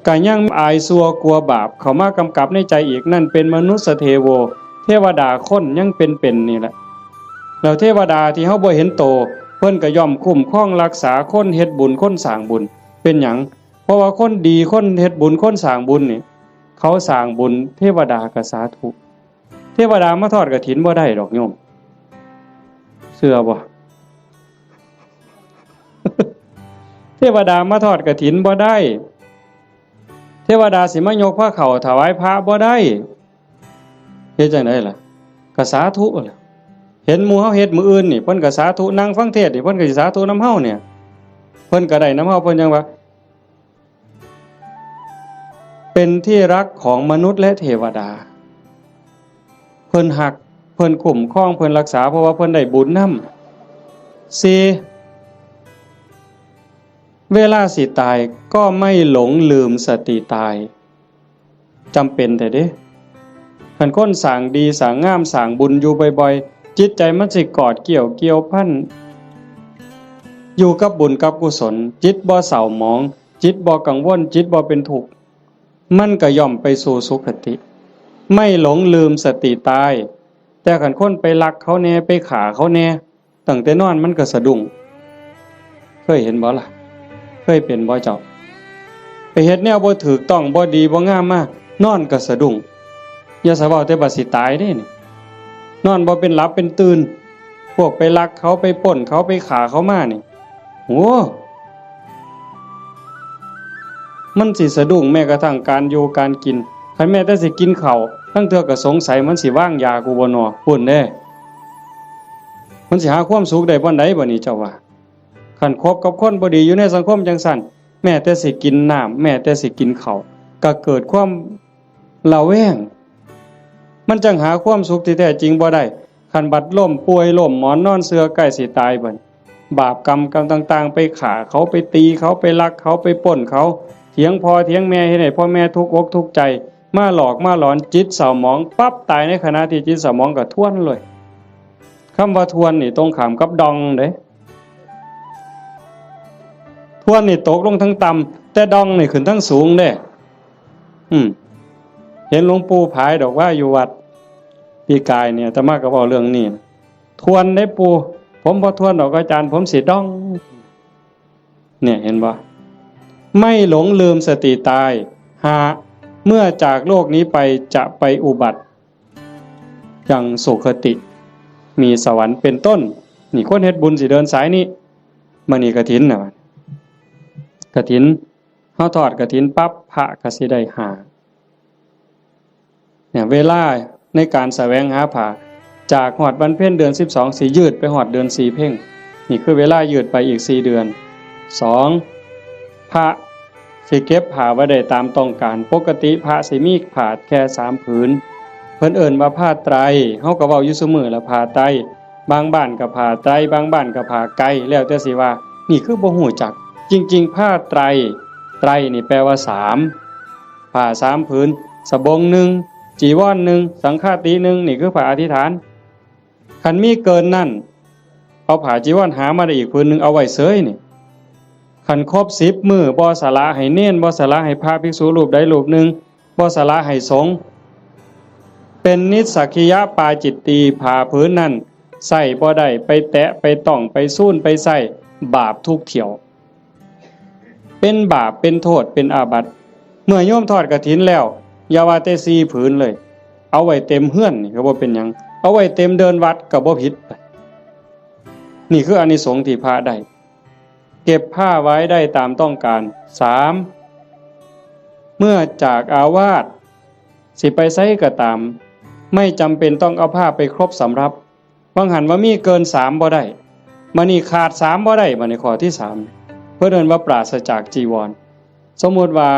ก็ยังอายชั่วกลัวบาปเข้ามากำกับในใจอีก นั่นเป็นมนุสสเทโว เทวดาคนยังเป็นๆ นี่แหละ แล้วเทวดาที่เฮาบ่เห็นโต เพิ่นก็ย่อมคุ้มครองรักษาคนเฮ็ดบุญ คนสร้างบุญ เป็นหยัง เพราะว่าคนดี คนเฮ็ดบุญ คนสร้างบุญนี่ เขาสร้างบุญ เทวดาก็สาธุ เทวดามาทอดกฐินบ่ได้ดอกโยม เชื่อบ่ เทวดามาทอดกฐินบ่ได้ เทวดาสิมายกพระเข้าถวายพระบ่ได้ เฮ็ดจั่งใดล่ะ ก็สาธุล่ะ เห็นหมู่เฮาเฮ็ดมื้ออื่นนี่ เพิ่นก็สาธุ นั่งฟังเทศน์นี่ เพิ่นก็สิสาธุนำเฮาเนี่ย เพิ่นก็ได้นำเฮา เพิ่นจั่งว่า เป็นที่รักของมนุษย์และเทวดา เพิ่นฮัก เพิ่นคุ้มครอง เพิ่นรักษา เพราะว่าเพิ่นได้บุญนำ สี่ เวลาสิตายก็ไม่หลงลืมสติตาย จำเป็นแท้เด้ คันคนสร้างดีสร้างงามสร้างบุญอยู่บ่อยๆ จิตใจมันสิกอดเกี่ยวเกี่ยวพัน อยู่กับบุญกับกุศล จิตบ่เศร้าหมอง จิตบ่กังวล จิตบ่เป็นทุกข์ มันก็ย่อมไปสู่สุคติ ไม่หลงลืมสติตาย แต่คันคนไปลักเขาแน่ ไปฆ่าเขาแน่ ตั้งแต่นอนมันก็สะดุ้ง เคยเห็นบ่ล่ะ เคยเป็นบ่เจ้า ไปเฮ็ดแนวบ่ถูกต้อง บ่ดี บ่งามมา นอนก็สะดุ้ง อย่าสะเว้าแต่ว่าสิตายเด้นี่ นอนบ่เป็นหลับเป็นตื่น พวกไปลักเขา ไปปล้นเขา ไปฆ่าเขามานี่ โอ้ มันสิสะดุ้งแม้กระทั่งการอยู่การกิน คันแม้แต่สิกินข้าว ลางเทื่อก็สงสัยมันสิวางยากูบ่น้อ พู้นเด้ มันสิหาความสุขได้บ่อนใดบ่นี่เจ้าว่า คันคบกับคนบ่ดีอยู่ในสังคมจังซั่น แม้แต่สิกินน้ำ แม้แต่สิกินข้าว ก็เกิดความระแวง มันจังหาความสุขที่แท้จริงบ่ได้ คันบัดล้มป่วยล้มหมอนนอนเสื่อใกล้สิตายบัด บาปกรรมกรรมต่างๆ ไปฆ่าเขา ไปตีเขา ไปลักเขา ไปปล้นเขา เถียงพ่อเถียงแม่ เฮ็ดให้พ่อแม่ทุกข์อกทุกข์ใจ มาหลอกมาหลอนจิตเศร้าหมองปั๊บ ตายในขณะที่จิตเศร้าหมองก็ทวนเลย คำว่าทวนนี่ตรงข้ามกับดองเด้ ทวนนี่ตกลงทั้งต่ำ แต่ดองนี่ขึ้นทั้งสูงเด้ อืม เห็นหลวงปู่ผายดอกว่าอยู่วัดปีกายเนี่ย อาตมาก็เว้าเรื่องนี้ ทวนได้ปู่ ผมบ่ทวนดอกอาจารย์ ผมสิดอง เนี่ยเห็นบ่ ไม่หลงลืมสติตาย ห้า เมื่อจากโลกนี้ไปจะไปอุบัติยังสุคติ มีสวรรค์เป็นต้น นี่คนเฮ็ดบุญสิเดินสายนี้ มื้อนี้กฐินน่ะ กฐิน เฮาทอดกฐินปั๊บ พระก็สิได้ห้า เนี่ย เวลาในการแสวงหาผ้า จากฮอดวันเพ็ญเดือนสิบสอง สิยืดไปฮอดเดือนสี่เพ็ญ นี่คือเวลายืดไปอีกสี่เดือน สอง พระสิเก็บผ้าไว้ได้ตามต้องการ ปกติพระสิมีผ้าแค่สามผืน เพิ่นเอิ้นว่าผ้าไตร เฮาก็เว้าอยู่ซุมื้อละ ผ้าไตร บางบ้านก็ผ้าไตร บางบ้านก็ผ้าไก แล้วแต่สิว่า นี่คือบ่ฮู้จัก จริงๆ ผ้าไตร ไตรนี่แปลว่าสาม ผ้าสามผืน สบงหนึ่ง จีวรหนึ่ง สังฆาติหนึ่ง นี่คือผ้าอธิษฐาน คันมีเกินนั่น เอาผ้าจีวรหามาได้อีกผืนหนึ่ง เอาไว้เสยนี่ คันครบสิบมื้อ บ่สละให้เณร บ่สละให้พระภิกษุรูปใดรูปหนึ่ง บ่สละให้สงฆ์ เป็นนิสสักขิยปาจิตตี ผ้าผืนนั่น ใส่บ่ได้ ไปแตะ ไปต้อง ไปซูน ไปใส่ บาปทุกเที่ยว เป็นบาป เป็นโทษ เป็นอาบัติ เมื่อโยมทอดกฐินแล้ว อย่าว่าแต่สี่ผืนเลย เอาไว้เต็มเฮือนนี่ก็บ่เป็นหยัง เอาไว้เต็มเดินวัดก็บ่ผิด นี่คืออานิสงส์ที่พระได้ เก็บผ้าไว้ได้ตามต้องการ สาม เมื่อจากอาวาส สิไปไสก็ตาม ไม่จำเป็นต้องเอาผ้าไปครบสำรับ บางหันว่ามีเกินสามบ่ได้ มานี่ขาดสามบ่ได้ มาในข้อที่สาม เพิ่นเอิ้นว่าปราศจากจีวร สมมุติว่า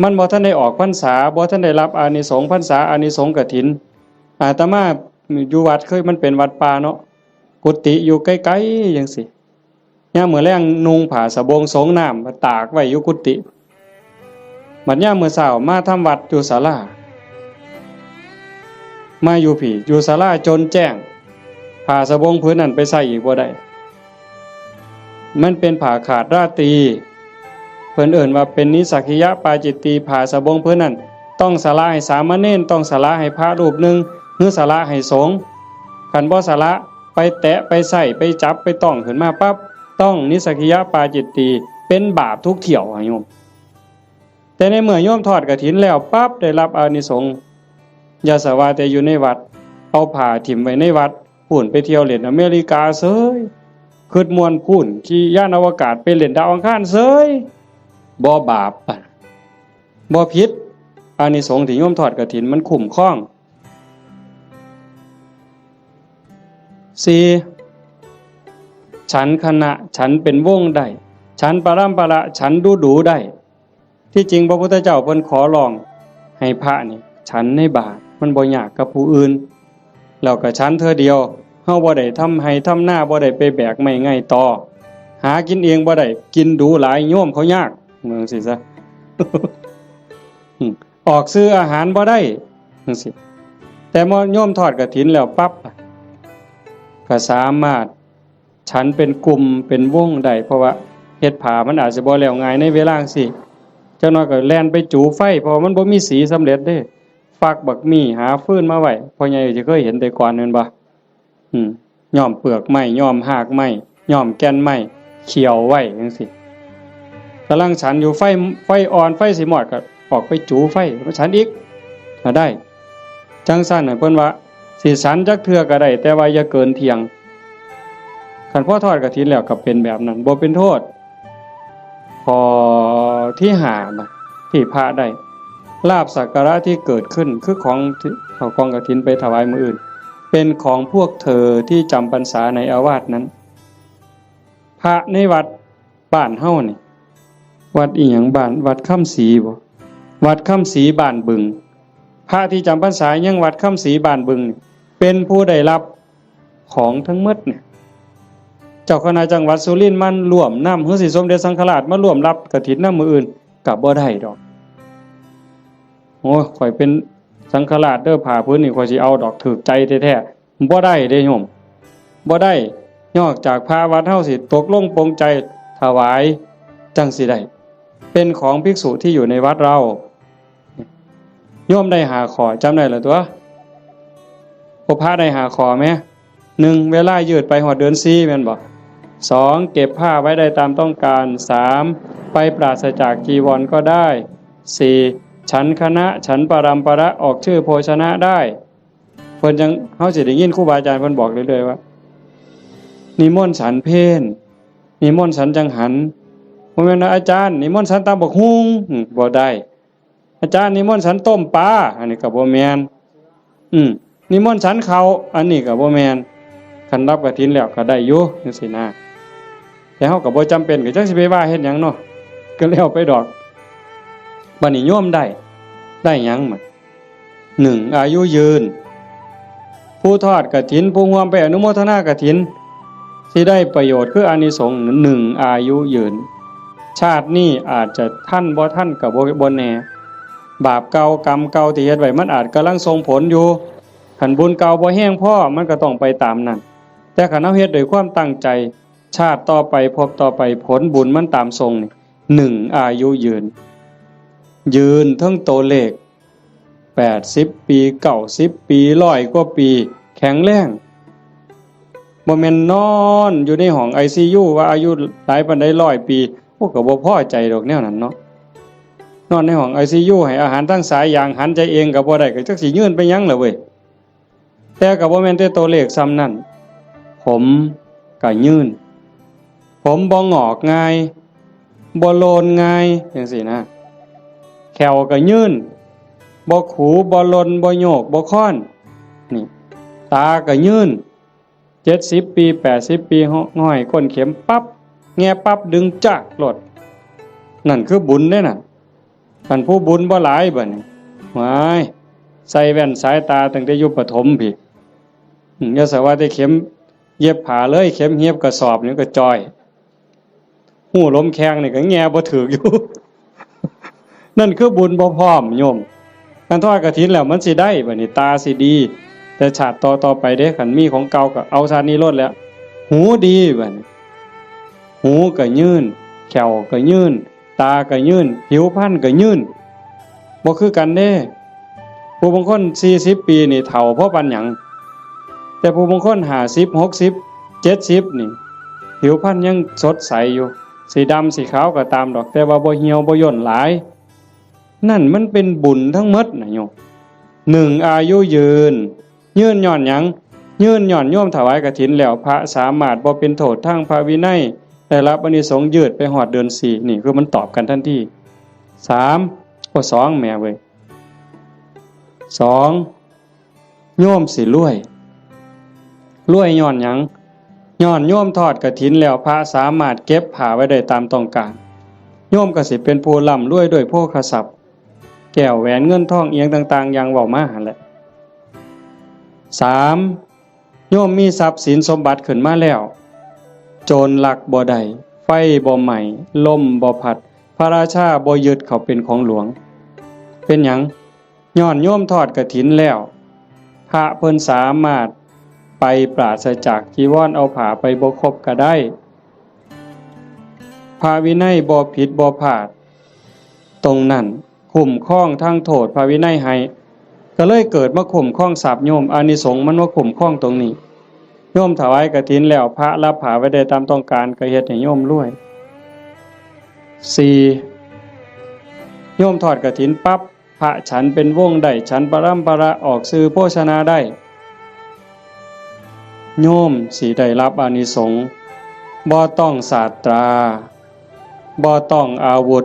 มันบ่ทันได้ออกพรรษา บ่ทันได้รับอานิสงส์พรรษา อานิสงส์กฐิน อาตมาอยู่วัดเคย มันเป็นวัดป่าเนาะ กุฏิอยู่ไกลๆจังซี่ ยามมื้อแลงนุ่งผ้าสบงสงน้ำมาตากไว้อยู่กุฏิ บัดยามมื้อเช้ามาทำวัดอยู่ศาลา มาอยู่พี้ อยู่ศาลาจนแจ้ง ผ้าสบงผืนนั้นไปใส่อีกบ่ได้ มันเป็นผ้าขาดราตรี เพิ่นเอิ้นว่าเป็นนิสสักขิยปาจิตตี ผ้าสบงผืนนั้น ต้องสละให้สามเณร ต้องสละให้พระรูปหนึ่ง หรือสละให้สงฆ์ คันบ่สละ ไปแตะ ไปใส่ ไปจับ ไปต้องขึ้นมาปั๊บ ต้องนิสสักขิยปาจิตตี เป็นบาปทุกเที่ยวอะโยม แต่ในเมื่อโยมทอดกฐินแล้วปั๊บ ได้รับอานิสงส์ อย่าสะว่าแต่อยู่ในวัด เอาผ้าถิ่มไว้ในวัด พู้นไปเที่ยวเล่นอเมริกาเสย คิดม่วนพู้น ขี่ยานอวกาศไปเล่นดาวอังคารเสย บ่บาปปะ บ่ผิด อานิสงส์ที่โยมทอดกฐินมันคุ้มครอง สี่ ฉันขณะ ฉันเป็นวงได้ ฉันปรำประ ฉันดูดูได้ ที่จริงพระพุทธเจ้าเพิ่นขอร้องให้พระนี่ฉันในบาตร มันบ่ยากกับผู้อื่น แล้วก็ฉันเทื่อเดียว เฮาบ่ได้ทำไฮ่ทำนา บ่ได้ไปแบกไม้ไงต่อ หากินเองบ่ได้ กินดูหลาย โยมเขายาก ว่าจั่งซี้ซะ อืม ออกซื้ออาหารบ่ได้ จั่งซี้ แต่เมื่อโยมทอดกฐินแล้วปั๊บ ก็สามารถฉันเป็นกลุ่มเป็นวงได้ เพราะว่าเฮ็ดผ้ามันอาจสิบ่แล้วง่ายในเวลาจั่งซี้ จักหน่อยก็แล่นไปจูไฟ เพราะว่ามันบ่มีสีสำเร็จเด้ ฟักบักมี่ หาฟืนมาไว้ พ่อใหญ่สิเคยเห็นแต่ก่อนแม่นบ่ อืม ย้อมเปลือกไม้ ย้อมฮากไม้ ย้อมแก่นไม้ เคี่ยวไว้จั่งซี้ กำลังฉันอยู่ ไฟ ไฟอ่อน ไฟสิมอด ก็ออกไปจูไฟ มาฉันอีก ก็ได้ จั่งซั่นน่ะ เพิ่นว่า สิฉันจักเทื่อก็ได้ แต่ว่าอย่าเกินเที่ยง คันพอทอดกฐินแล้วก็เป็นแบบนั้น บ่เป็นโทษ ข้อที่ห้านะ ที่พระได้ ลาภสักการะที่เกิดขึ้น คือของที่เอากองกฐินไปถวายมื้ออื่น เป็นของพวกเธอที่จำพรรษาในอาวาสนั้น พระในวัดบ้านเฮานี่ วัดอีหยังบ้าน วัดคำศรีบ่ วัดคำศรีบ้านบึง พระที่จำพรรษายังวัดคำศรีบ้านบึงนี่ เป็นผู้ได้รับของทั้งหมดเนี่ย เจ้าคณะจังหวัดสุรินทร์มันร่วมนำ หรือสิสมเด็จสังฆราชมาร่วมรับกฐินนำมื้ออื่น ก็บ่ได้ดอก โอ้ย ข้อยเป็นสังฆราชเด้อ ผ้าผืนนี่ข้อยสิเอาดอก ถูกใจแท้ๆ บ่ได้เด้โยม บ่ได้ นอกจากพระวัดเฮาสิตกลงปลงใจถวาย จั่งสิได้ เป็นของภิกษุที่อยู่ในวัดเรา โยมได้ห้าข้อ จำได้แล้วตั๊ว พวกพระได้ห้าข้อแหม หนึ่ง เวลายืดไปฮอดเดือนสี่ แม่นบ่ สอง เก็บผ้าไว้ได้ตามต้องการ สาม ไปปราศจากจีวรก็ได้ สี่ ฉันคณะ ฉันปรัมประ ออกชื่อโภชนะได้ เพิ่นจั่ง เฮาสิได้ยินครูบาอาจารย์เพิ่นบอกเรื่อยๆว่า นิมนต์ฉันเพล นิมนต์ฉันจังหัน บ่แม่นว่า อาจารย์ นิมนต์ฉันตำบักหุ่ง อืม บ่ได้ อาจารย์ นิมนต์ฉันต้มปลา อันนี้ก็บ่แม่น อืม นิมนต์ฉันข้าว อันนี้ก็บ่แม่น คันรับกฐินแล้วก็ได้อยู่จั่งซี้นะ แต่เฮาก็บ่จำเป็น ก็จักสิไปว่าเฮ็ดหยังเนาะ ก็แล้วไปดอก บัดนี้โยมได้ ได้หยังบัด หนึ่ง อายุยืน ผู้ทอดกฐิน ผู้ร่วมไปอนุโมทนากฐิน สิได้ประโยชน์คืออานิสงส์ หนึ่ง อายุยืน ชาตินี้อาจจะทันบ่ทันก็บ่ บ่แน่ บาปเก่ากรรมเก่าที่เฮ็ดไว้มันอาจกำลังส่งผลอยู่ คันบุญเก่าบ่แฮงพอ มันก็ต้องไปตามนั้น แต่คันเฮาเฮ็ดด้วยความตั้งใจ ชาติต่อไป ภพต่อไป ผลบุญมันตามส่งนี่ หนึ่ง อายุยืน ยืนเทิงตัวเลข แปดสิบปี เก้าสิบปี ร้อยกว่าปี แข็งแรง บ่แม่นนอนอยู่ในห้อง ไอซียู ว่าอายุหลายปานใด ร้อยปี โอ้ ก็บ่พอใจดอกแนวนั้นเนาะ นอนในห้อง ไอซียู ให้อาหารทางสายยาง หันใจเองก็บ่ได้ ก็จักสิยืนไปหยังล่ะเว้ย แต่ก็บ่แม่นแต่ตัวเลขส่ำนั้น ผมก็ยืน ผมบ่งอกง่าย บ่โลนง่าย จั่งซี้นะ แข้วก็ยืน บ่ขู บ่หล่น บ่โยก บ่ค้อน นี่ ตาก็ยืน เจ็ดสิบปี แปดสิบปี ห้อยก้นเข็มปั๊บ แง่ปั๊บ ดึงจากโลด นั่นคือบุญเด้น่ะ คันผู้บุญบ่หลายบัดนี้ ว้าย ใส่แว่นสายตาตั้งแต่อยู่ประถมพี้ อืม อย่าสะว่าแต่เข็มเย็บผ้าเลย เข็มเย็บกระสอบนี่ก็จ่อย ฮู้ลมแข้งนี่ก็แง่บ่ถืกอยู่ นั่นคือบุญบ่พร้อมโยม คันทอดกฐินแล้วมันสิได้บัดนี้ ตาสิดี แต่ชาติต่อๆไปเด้ คันมีของเก่าก็เอาชาตินี้โลดแหล้ว หูดีบัดนี้ หูก็ยืน แข้วก็ยืน ตาก็ยืน ผิวพรรณก็ยืน บ่คือกันเด้ ผู้บางคนสี่สิบปีนี่เฒ่าพอปานหยัง แต่ผู้บางคนห้าสิบ หกสิบ เจ็ดสิบนี่ ผิวพรรณยังสดใสอยู่ สิดำสิขาวก็ตามดอก แต่ว่าบ่เหี่ยวบ่ย่นหลาย นั่นมันเป็นบุญทั้งหมดนะโยม หนึ่ง อายุยืน ยืนย้อนหยัง ยืนย้อนโยมถวายกฐินแล้ว พระสามารถบ่เป็นโทษทางพระวินัย ได้รับอานิสงส์ยืดไปฮอดเดือนสี่ นี่คือมันตอบกันทันที สาม โอ้ สอง แหมเว้ย สอง โยมสิรวย รวยย้อนหยัง ย้อนโยมทอดกฐินแล้ว พระสามารถเก็บผ้าไว้ได้ตามต้องการ โยมก็สิเป็นผู้ร่ำรวยด้วยโภคทรัพย์ แก้วแหวนเงินทองอิหยังต่างๆ อย่างเว้ามาหั่นแหละ สาม โยมมีทรัพย์สินสมบัติขึ้นมาแล้ว โจรลักบ่ได้ ไฟบ่ไหม้ ลมบ่พัด พระราชาบ่ยึดเขาเป็นของหลวง เป็นหยัง ย้อนโยมทอดกฐินแล้ว พระเพิ่นสามารถไปปราศจากจีวร เอาผ้าไปบ่ครบก็ได้ พระวินัยบ่ผิดบ่พลาด ตรงนั้นคุ้มครองทั้งโทษพระวินัยให้ ก็เลยเกิดมาคุ้มครองทรัพย์โยม อานิสงส์มันมาคุ้มครองตรงนี้ โยมถวายกฐินแล้ว พระรับผ้าไว้ได้ตามต้องการ ก็เฮ็ดให้โยมรวย สี่ โยมทอดกฐินปั๊บ พระฉันเป็นวงได้ ฉันปรัมประ ออกชื่อโภชนาได้ โยมสิได้รับอานิสงส์ บ่ต้องศาสตรา บ่ต้องอาวุธ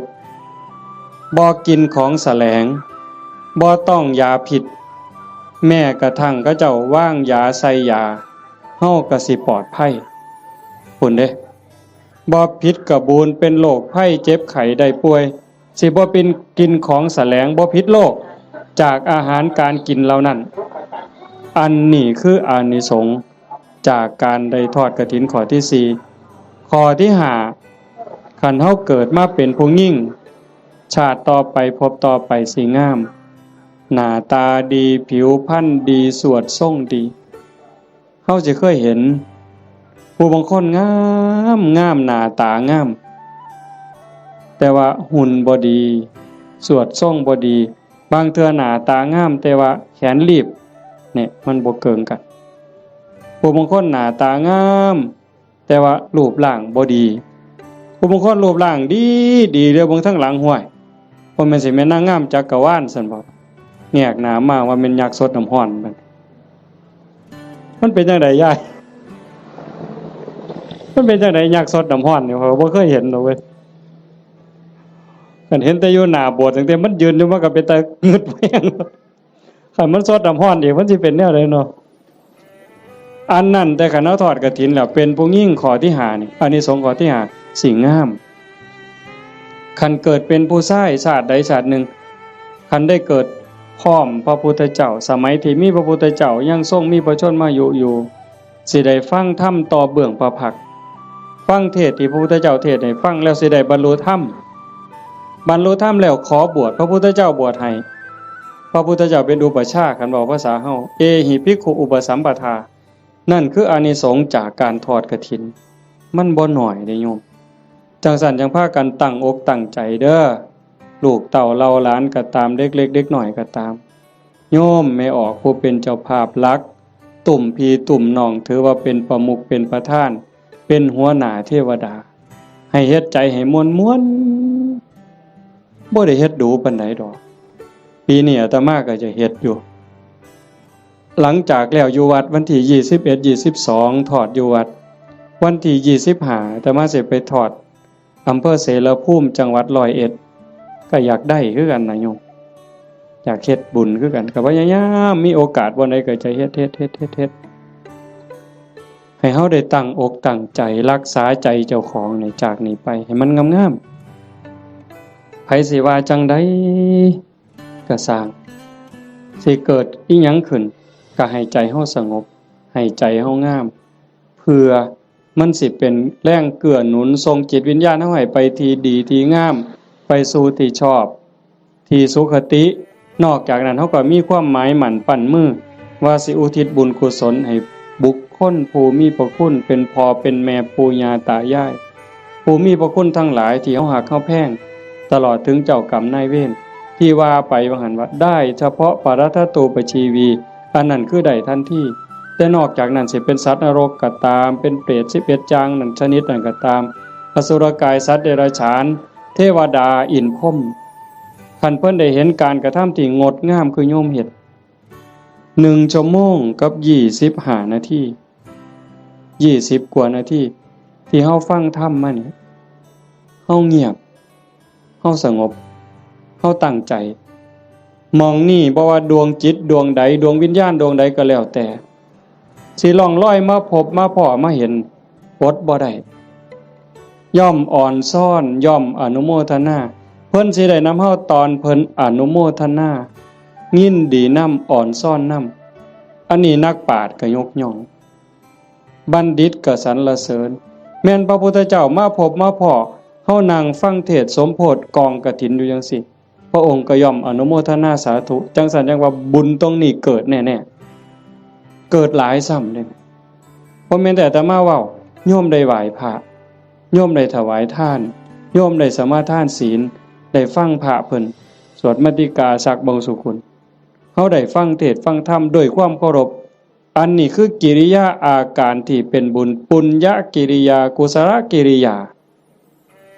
บ่กินของแสลง บ่ต้องยาพิษ แม้กระทั่งเขาเจ้าวางยาใส่ยา เฮาก็สิปลอดภัย พุ้นเด้ บ่ผิดกะบูนเป็นโรคภัยเจ็บไข้ได้ป่วย สิบ่เป็นกินของแสลง บ่ผิดโรค จากอาหารการกินเหล่านั้น อันนี้คืออานิสงส์จากการได้ทอดกฐินข้อที่สี่ ข้อที่ห้า คันเฮาเกิดมาเป็นผู้หญิง ชาติต่อไปภพต่อไปสิงาม หน้าตาดี ผิวพรรณดี สวดทรงดี เฮาสิเคยเห็น ผู้บางคนงาม งาม หน้าตางาม แต่ว่าหุ่นบ่ดี สวดทรงบ่ดี บางเทื่อหน้าตางาม แต่ว่าแขนลีบ เนี่ย มันบ่เกิ่งกัน ผู้บางคนหน้าตางาม แต่ว่ารูปร่างบ่ดี ผู้บางคนรูปร่างดี ดี เดี๋ยวเบิ่งทางหลัง ห้วย บ่แม่นสิแม่นนางงามจักรวาลซั่นบ่ แงกหน้ามาว่าแม่นยักษ์สดน้ำร้อนมัน มันเป็นจั่งใดยาย มันเป็นจั่งใดยักษ์สดน้ำร้อนนี่ ข้อยบ่เคยเห็นดอกเว้ย คันเห็นแต่อยู่หน้าโบสถ์ ตั้งแต่มันยืนอยู่มันก็เป็นตางึดแฮง คันมันสดน้ำร้อนอีก มันสิเป็นแนวใดเนาะ อันนั้น แต่คันเฮาทอดกฐินแล้ว เป็นผู้หญิงข้อที่ห้านี่ อานิสงส์ข้อที่ห้า สิงาม คันเกิดเป็นผู้ชายชาติใดชาติหนึ่ง คันได้เกิดพร้อมพระพุทธเจ้า สมัยที่มีพระพุทธเจ้ายังทรงมีพระชนมายุอยู่ สิได้ฟังธรรมต่อเบื้องพระพักตร์ ฟังเทศน์ที่พระพุทธเจ้าเทศน์ให้ฟังแล้วสิได้บรรลุธรรม บรรลุธรรมแล้วขอบวช พระพุทธเจ้าบวชให้ พระพุทธเจ้าเป็นอุปัชฌาย์ คันเว้าภาษาเฮา เอหิภิกขุอุปสัมปทา นั่นคืออานิสงส์จากการทอดกฐิน มันบ่น้อยเด้โยม จั่งซั้นจั่งพากันตั้งอกตั้งใจเด้อ ลูกเต้าเหล่าหลานก็ตาม เด็กเล็กเด็กน้อยก็ตาม โยมแม่ออกผู้เป็นเจ้าภาพหลัก ตุ้มพี่ตุ้มน้อง ถือว่าเป็นประมุขเป็นประธาน เป็นหัวหน้าเทวดา ให้เฮ็ดใจให้ม่วนๆ บ่ได้เฮ็ดดูปานใดดอก ปีนี้อาตมาก็จะเฮ็ดอยู่ หลังจากแล้วอยู่วัดวันที่ยี่สิบเอ็ด ยี่สิบสอง ทอดอยู่วัด วันที่ยี่สิบห้า อาตมาสิไปทอดอำเภอเสรภูมิ จังหวัดร้อยเอ็ด ก็อยากได้คือกันนะโยม อยากเฮ็ดบุญคือกัน ก็พยายามมีโอกาสบ่อนใดก็จะเฮ็ด เฮ็ด เฮ็ด เฮ็ด เฮ็ด ให้เฮาได้ตั้งอกตั้งใจรักษาใจเจ้าของนี่ จากนี้ไปให้มันงามๆ ไผสิว่าจั่งใดก็ซ่าง สิเกิดอิหยังขึ้น ก็ให้ใจเฮาสงบ ให้ใจเฮางาม เพื่อมันสิเป็นแรงเกื้อหนุนส่งจิตวิญญาณเฮาให้ไปที่ดีที่งาม ไปสู่ที่ชอบ ที่สุคติ นอกจากนั้นเฮาก็มีความหมายมั่นปั้นมือ ว่าสิอุทิศบุญกุศลให้บุคคลผู้มีพระคุณ เป็นพ่อเป็นแม่ปู่ย่าตายาย ผู้มีพระคุณทั้งหลายที่เฮาฮักเฮาแพง ตลอดถึงเจ้ากรรมนายเวร ที่ว่าไปว่าหั่นว่า ได้เฉพาะปรัตถตูปจีวี อันนั้นคือได้ทันที แต่นอกจากนั้นสิเป็นสัตว์นรกก็ตาม เป็นเปรตสิบเอ็ดอย่างนั้นชนิดนั้นก็ตาม อสุรกาย สัตว์เดรัจฉาน เทวดา อินทร์พรหม คันเพิ่นได้เห็นการกระทำที่งดงามคือโยมเฮ็ด หนึ่งชั่วโมงกับยี่สิบห้านาที ยี่สิบกว่านาที ที่เฮาฟังธรรมมานี่ เฮาเงียบ เฮาสงบ เฮาตั้งใจ หม่องนี่บ่ว่าดวงจิตดวงใด ดวงวิญญาณดวงใดก็แล้วแต่ สิล่องลอยมาพบมาพ้อมาเห็น อดบ่ได้ ย่อมอ่อนซ้อน ย่อมอนุโมทนา เพิ่นสิได้นำเฮาตอนเพิ่นอนุโมทนา ยินดีนำ อ่อนซ้อนนำ อันนี้นักปราชญ์ก็ยกย่อง บัณฑิตก็สรรเสริญ แม่นพระพุทธเจ้ามาพบมาพ้อ เฮานั่งฟังเทศน์สมโภชกองกฐินอยู่จังซี่ พระองค์ก็ย่อมอนุโมทนาสาธุ จังซั่นจังว่าบุญตรงนี้เกิดแน่ๆ เกิดหลายซ้ำเด้ บ่แม่นแต่อาตมาเว้า โยมได้ไหว้พระ โยมได้ถวายทาน โยมได้สมาทานศีล ได้ฟังพระเพิ่นสวดมัตติกาสักบงสุกุล เฮาได้ฟังเทศน์ฟังธรรมด้วยความเคารพ อันนี้คือกิริยาอาการที่เป็นบุญ ปุญญกิริยา กุศลกิริยา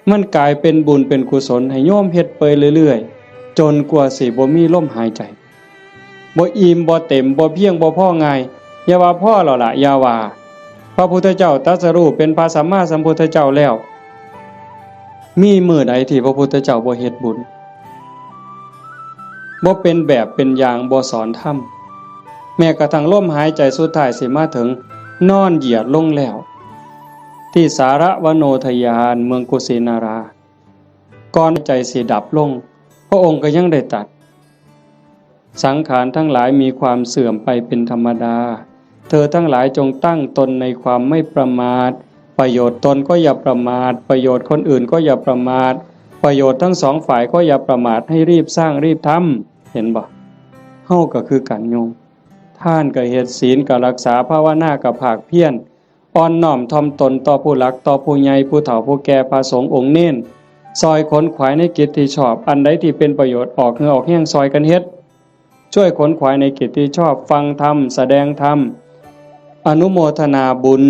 มันกลายเป็นบุญเป็นกุศลให้โยมเฮ็ดไปเรื่อยๆ จนกว่าสิบ่มีลมหายใจ บ่อิ่มบ่เต็ม บ่เพียงบ่พอง่าย อย่าว่าพอแล้วล่ะ อย่าว่า พระพุทธเจ้าตรัสรู้เป็นพระสัมมาสัมพุทธเจ้าแล้ว มีมื้อใดที่พระพุทธเจ้าบ่เฮ็ดบุญ บ่เป็นแบบเป็นอย่าง บ่สอนธรรม แม้กระทั่งลมหายใจสุดท้ายสิมาถึง นอนเหยียดลงแล้ว ที่สารวโนทยานเมืองกุสินารา ก่อนใจสิดับลง พระองค์ก็ยังได้ตรัส สังขารทั้งหลายมีความเสื่อมไปเป็นธรรมดา เธอทั้งหลายจงตั้งตนในความไม่ประมาท ประโยชน์ตนก็อย่าประมาท ประโยชน์คนอื่นก็อย่าประมาท ประโยชน์ทั้งสองฝ่ายก็อย่าประมาท ให้รีบสร้างรีบทำ เห็นบ่ เฮาก็คือกันโยม ทานก็เฮ็ด ศีลก็รักษา ภาวนาก็ภาคเพียร อ่อนน้อมถ่อมตนต่อผู้หลัก ต่อผู้ใหญ่ ผู้เฒ่าผู้แก่ พระสงฆ์องค์เณร ซอยขนขวายในกิจที่ชอบ อันใดที่เป็นประโยชน์ออกเหงื่อออกแฮงซอยกันเฮ็ด ช่วยขนขวายในกิจที่ชอบ ฟังธรรม แสดงธรรม อนุโมทนาบุญ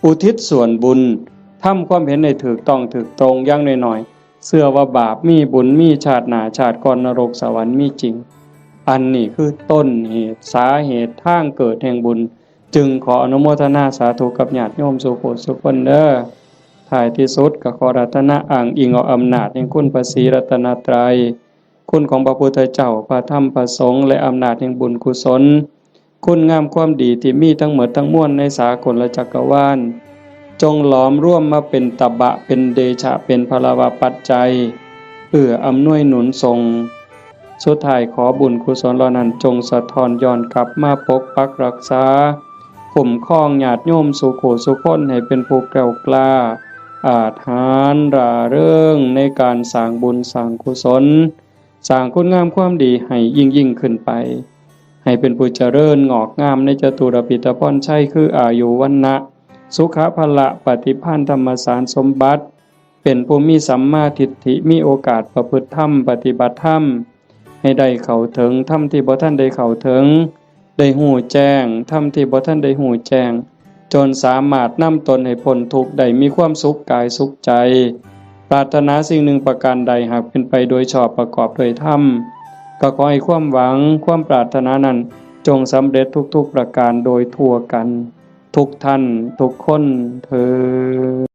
อุทิศส่วนบุญ ทำความเห็นให้ถูกต้องถูกตรง อย่างน้อยๆ เชื่อว่าบาปมี บุญมี ชาติหน้าชาติก่อน นรกสวรรค์มีจริง อันนี้คือต้นเหตุ สาเหตุ ทางเกิดแห่งบุญ จึงขออนุโมทนาสาธุกับญาติโยมสู่ผู้สู่คนเด้อ ท้ายที่สุดก็ขออาราธนาอ้างอิงเอาอำนาจแห่งคุณพระศรีรัตนตรัย คุณของพระพุทธเจ้า พระธรรม พระสงฆ์ และอำนาจแห่งบุญกุศล คุณงามความดีที่มีทั้งหมดทั้งมวลในสากลจักรวาล จงหลอมรวมมาเป็นตบะ เป็นเดชะ เป็นพลวปัจจัย เอื้ออำนวยหนุนส่ง สุดท้ายขอบุญกุศลเหล่านั้นจงสะท้อนย้อนกลับมาปกปักรักษา คุ้มครองญาติโยมสู่ผู้สู่คน ให้เป็นผู้แกล้วกล้า อาจหาญร่าเริงในการสร้างบุญสร้างกุศล สร้างคุณงามความดีให้ยิ่งยิ่งขึ้นไป ให้เป็นผู้เจริญงอกงามในจตุรพิธพรชัย คืออายุ วรรณะ สุขะ พละ ปฏิภาณ ธรรมสารสมบัติ เป็นผู้มีสัมมาทิฏฐิ มีโอกาสประพฤติธรรม ปฏิบัติธรรม ให้ได้เข้าถึงธรรมที่บ่ทันได้เข้าถึง ได้ฮู้แจ้งธรรมที่บ่ทันได้ฮู้แจ้ง จนสามารถนำตนให้พ้นทุกข์ได้ มีความสุขกายสุขใจ ปรารถนาสิ่งหนึ่งประการใด หากเป็นไปโดยชอบประกอบด้วยธรรม ก็ขอให้ความหวังความปรารถนานั้นจงสำเร็จทุกๆประการโดยทั่วกัน ทุกท่านทุกคนเทอญ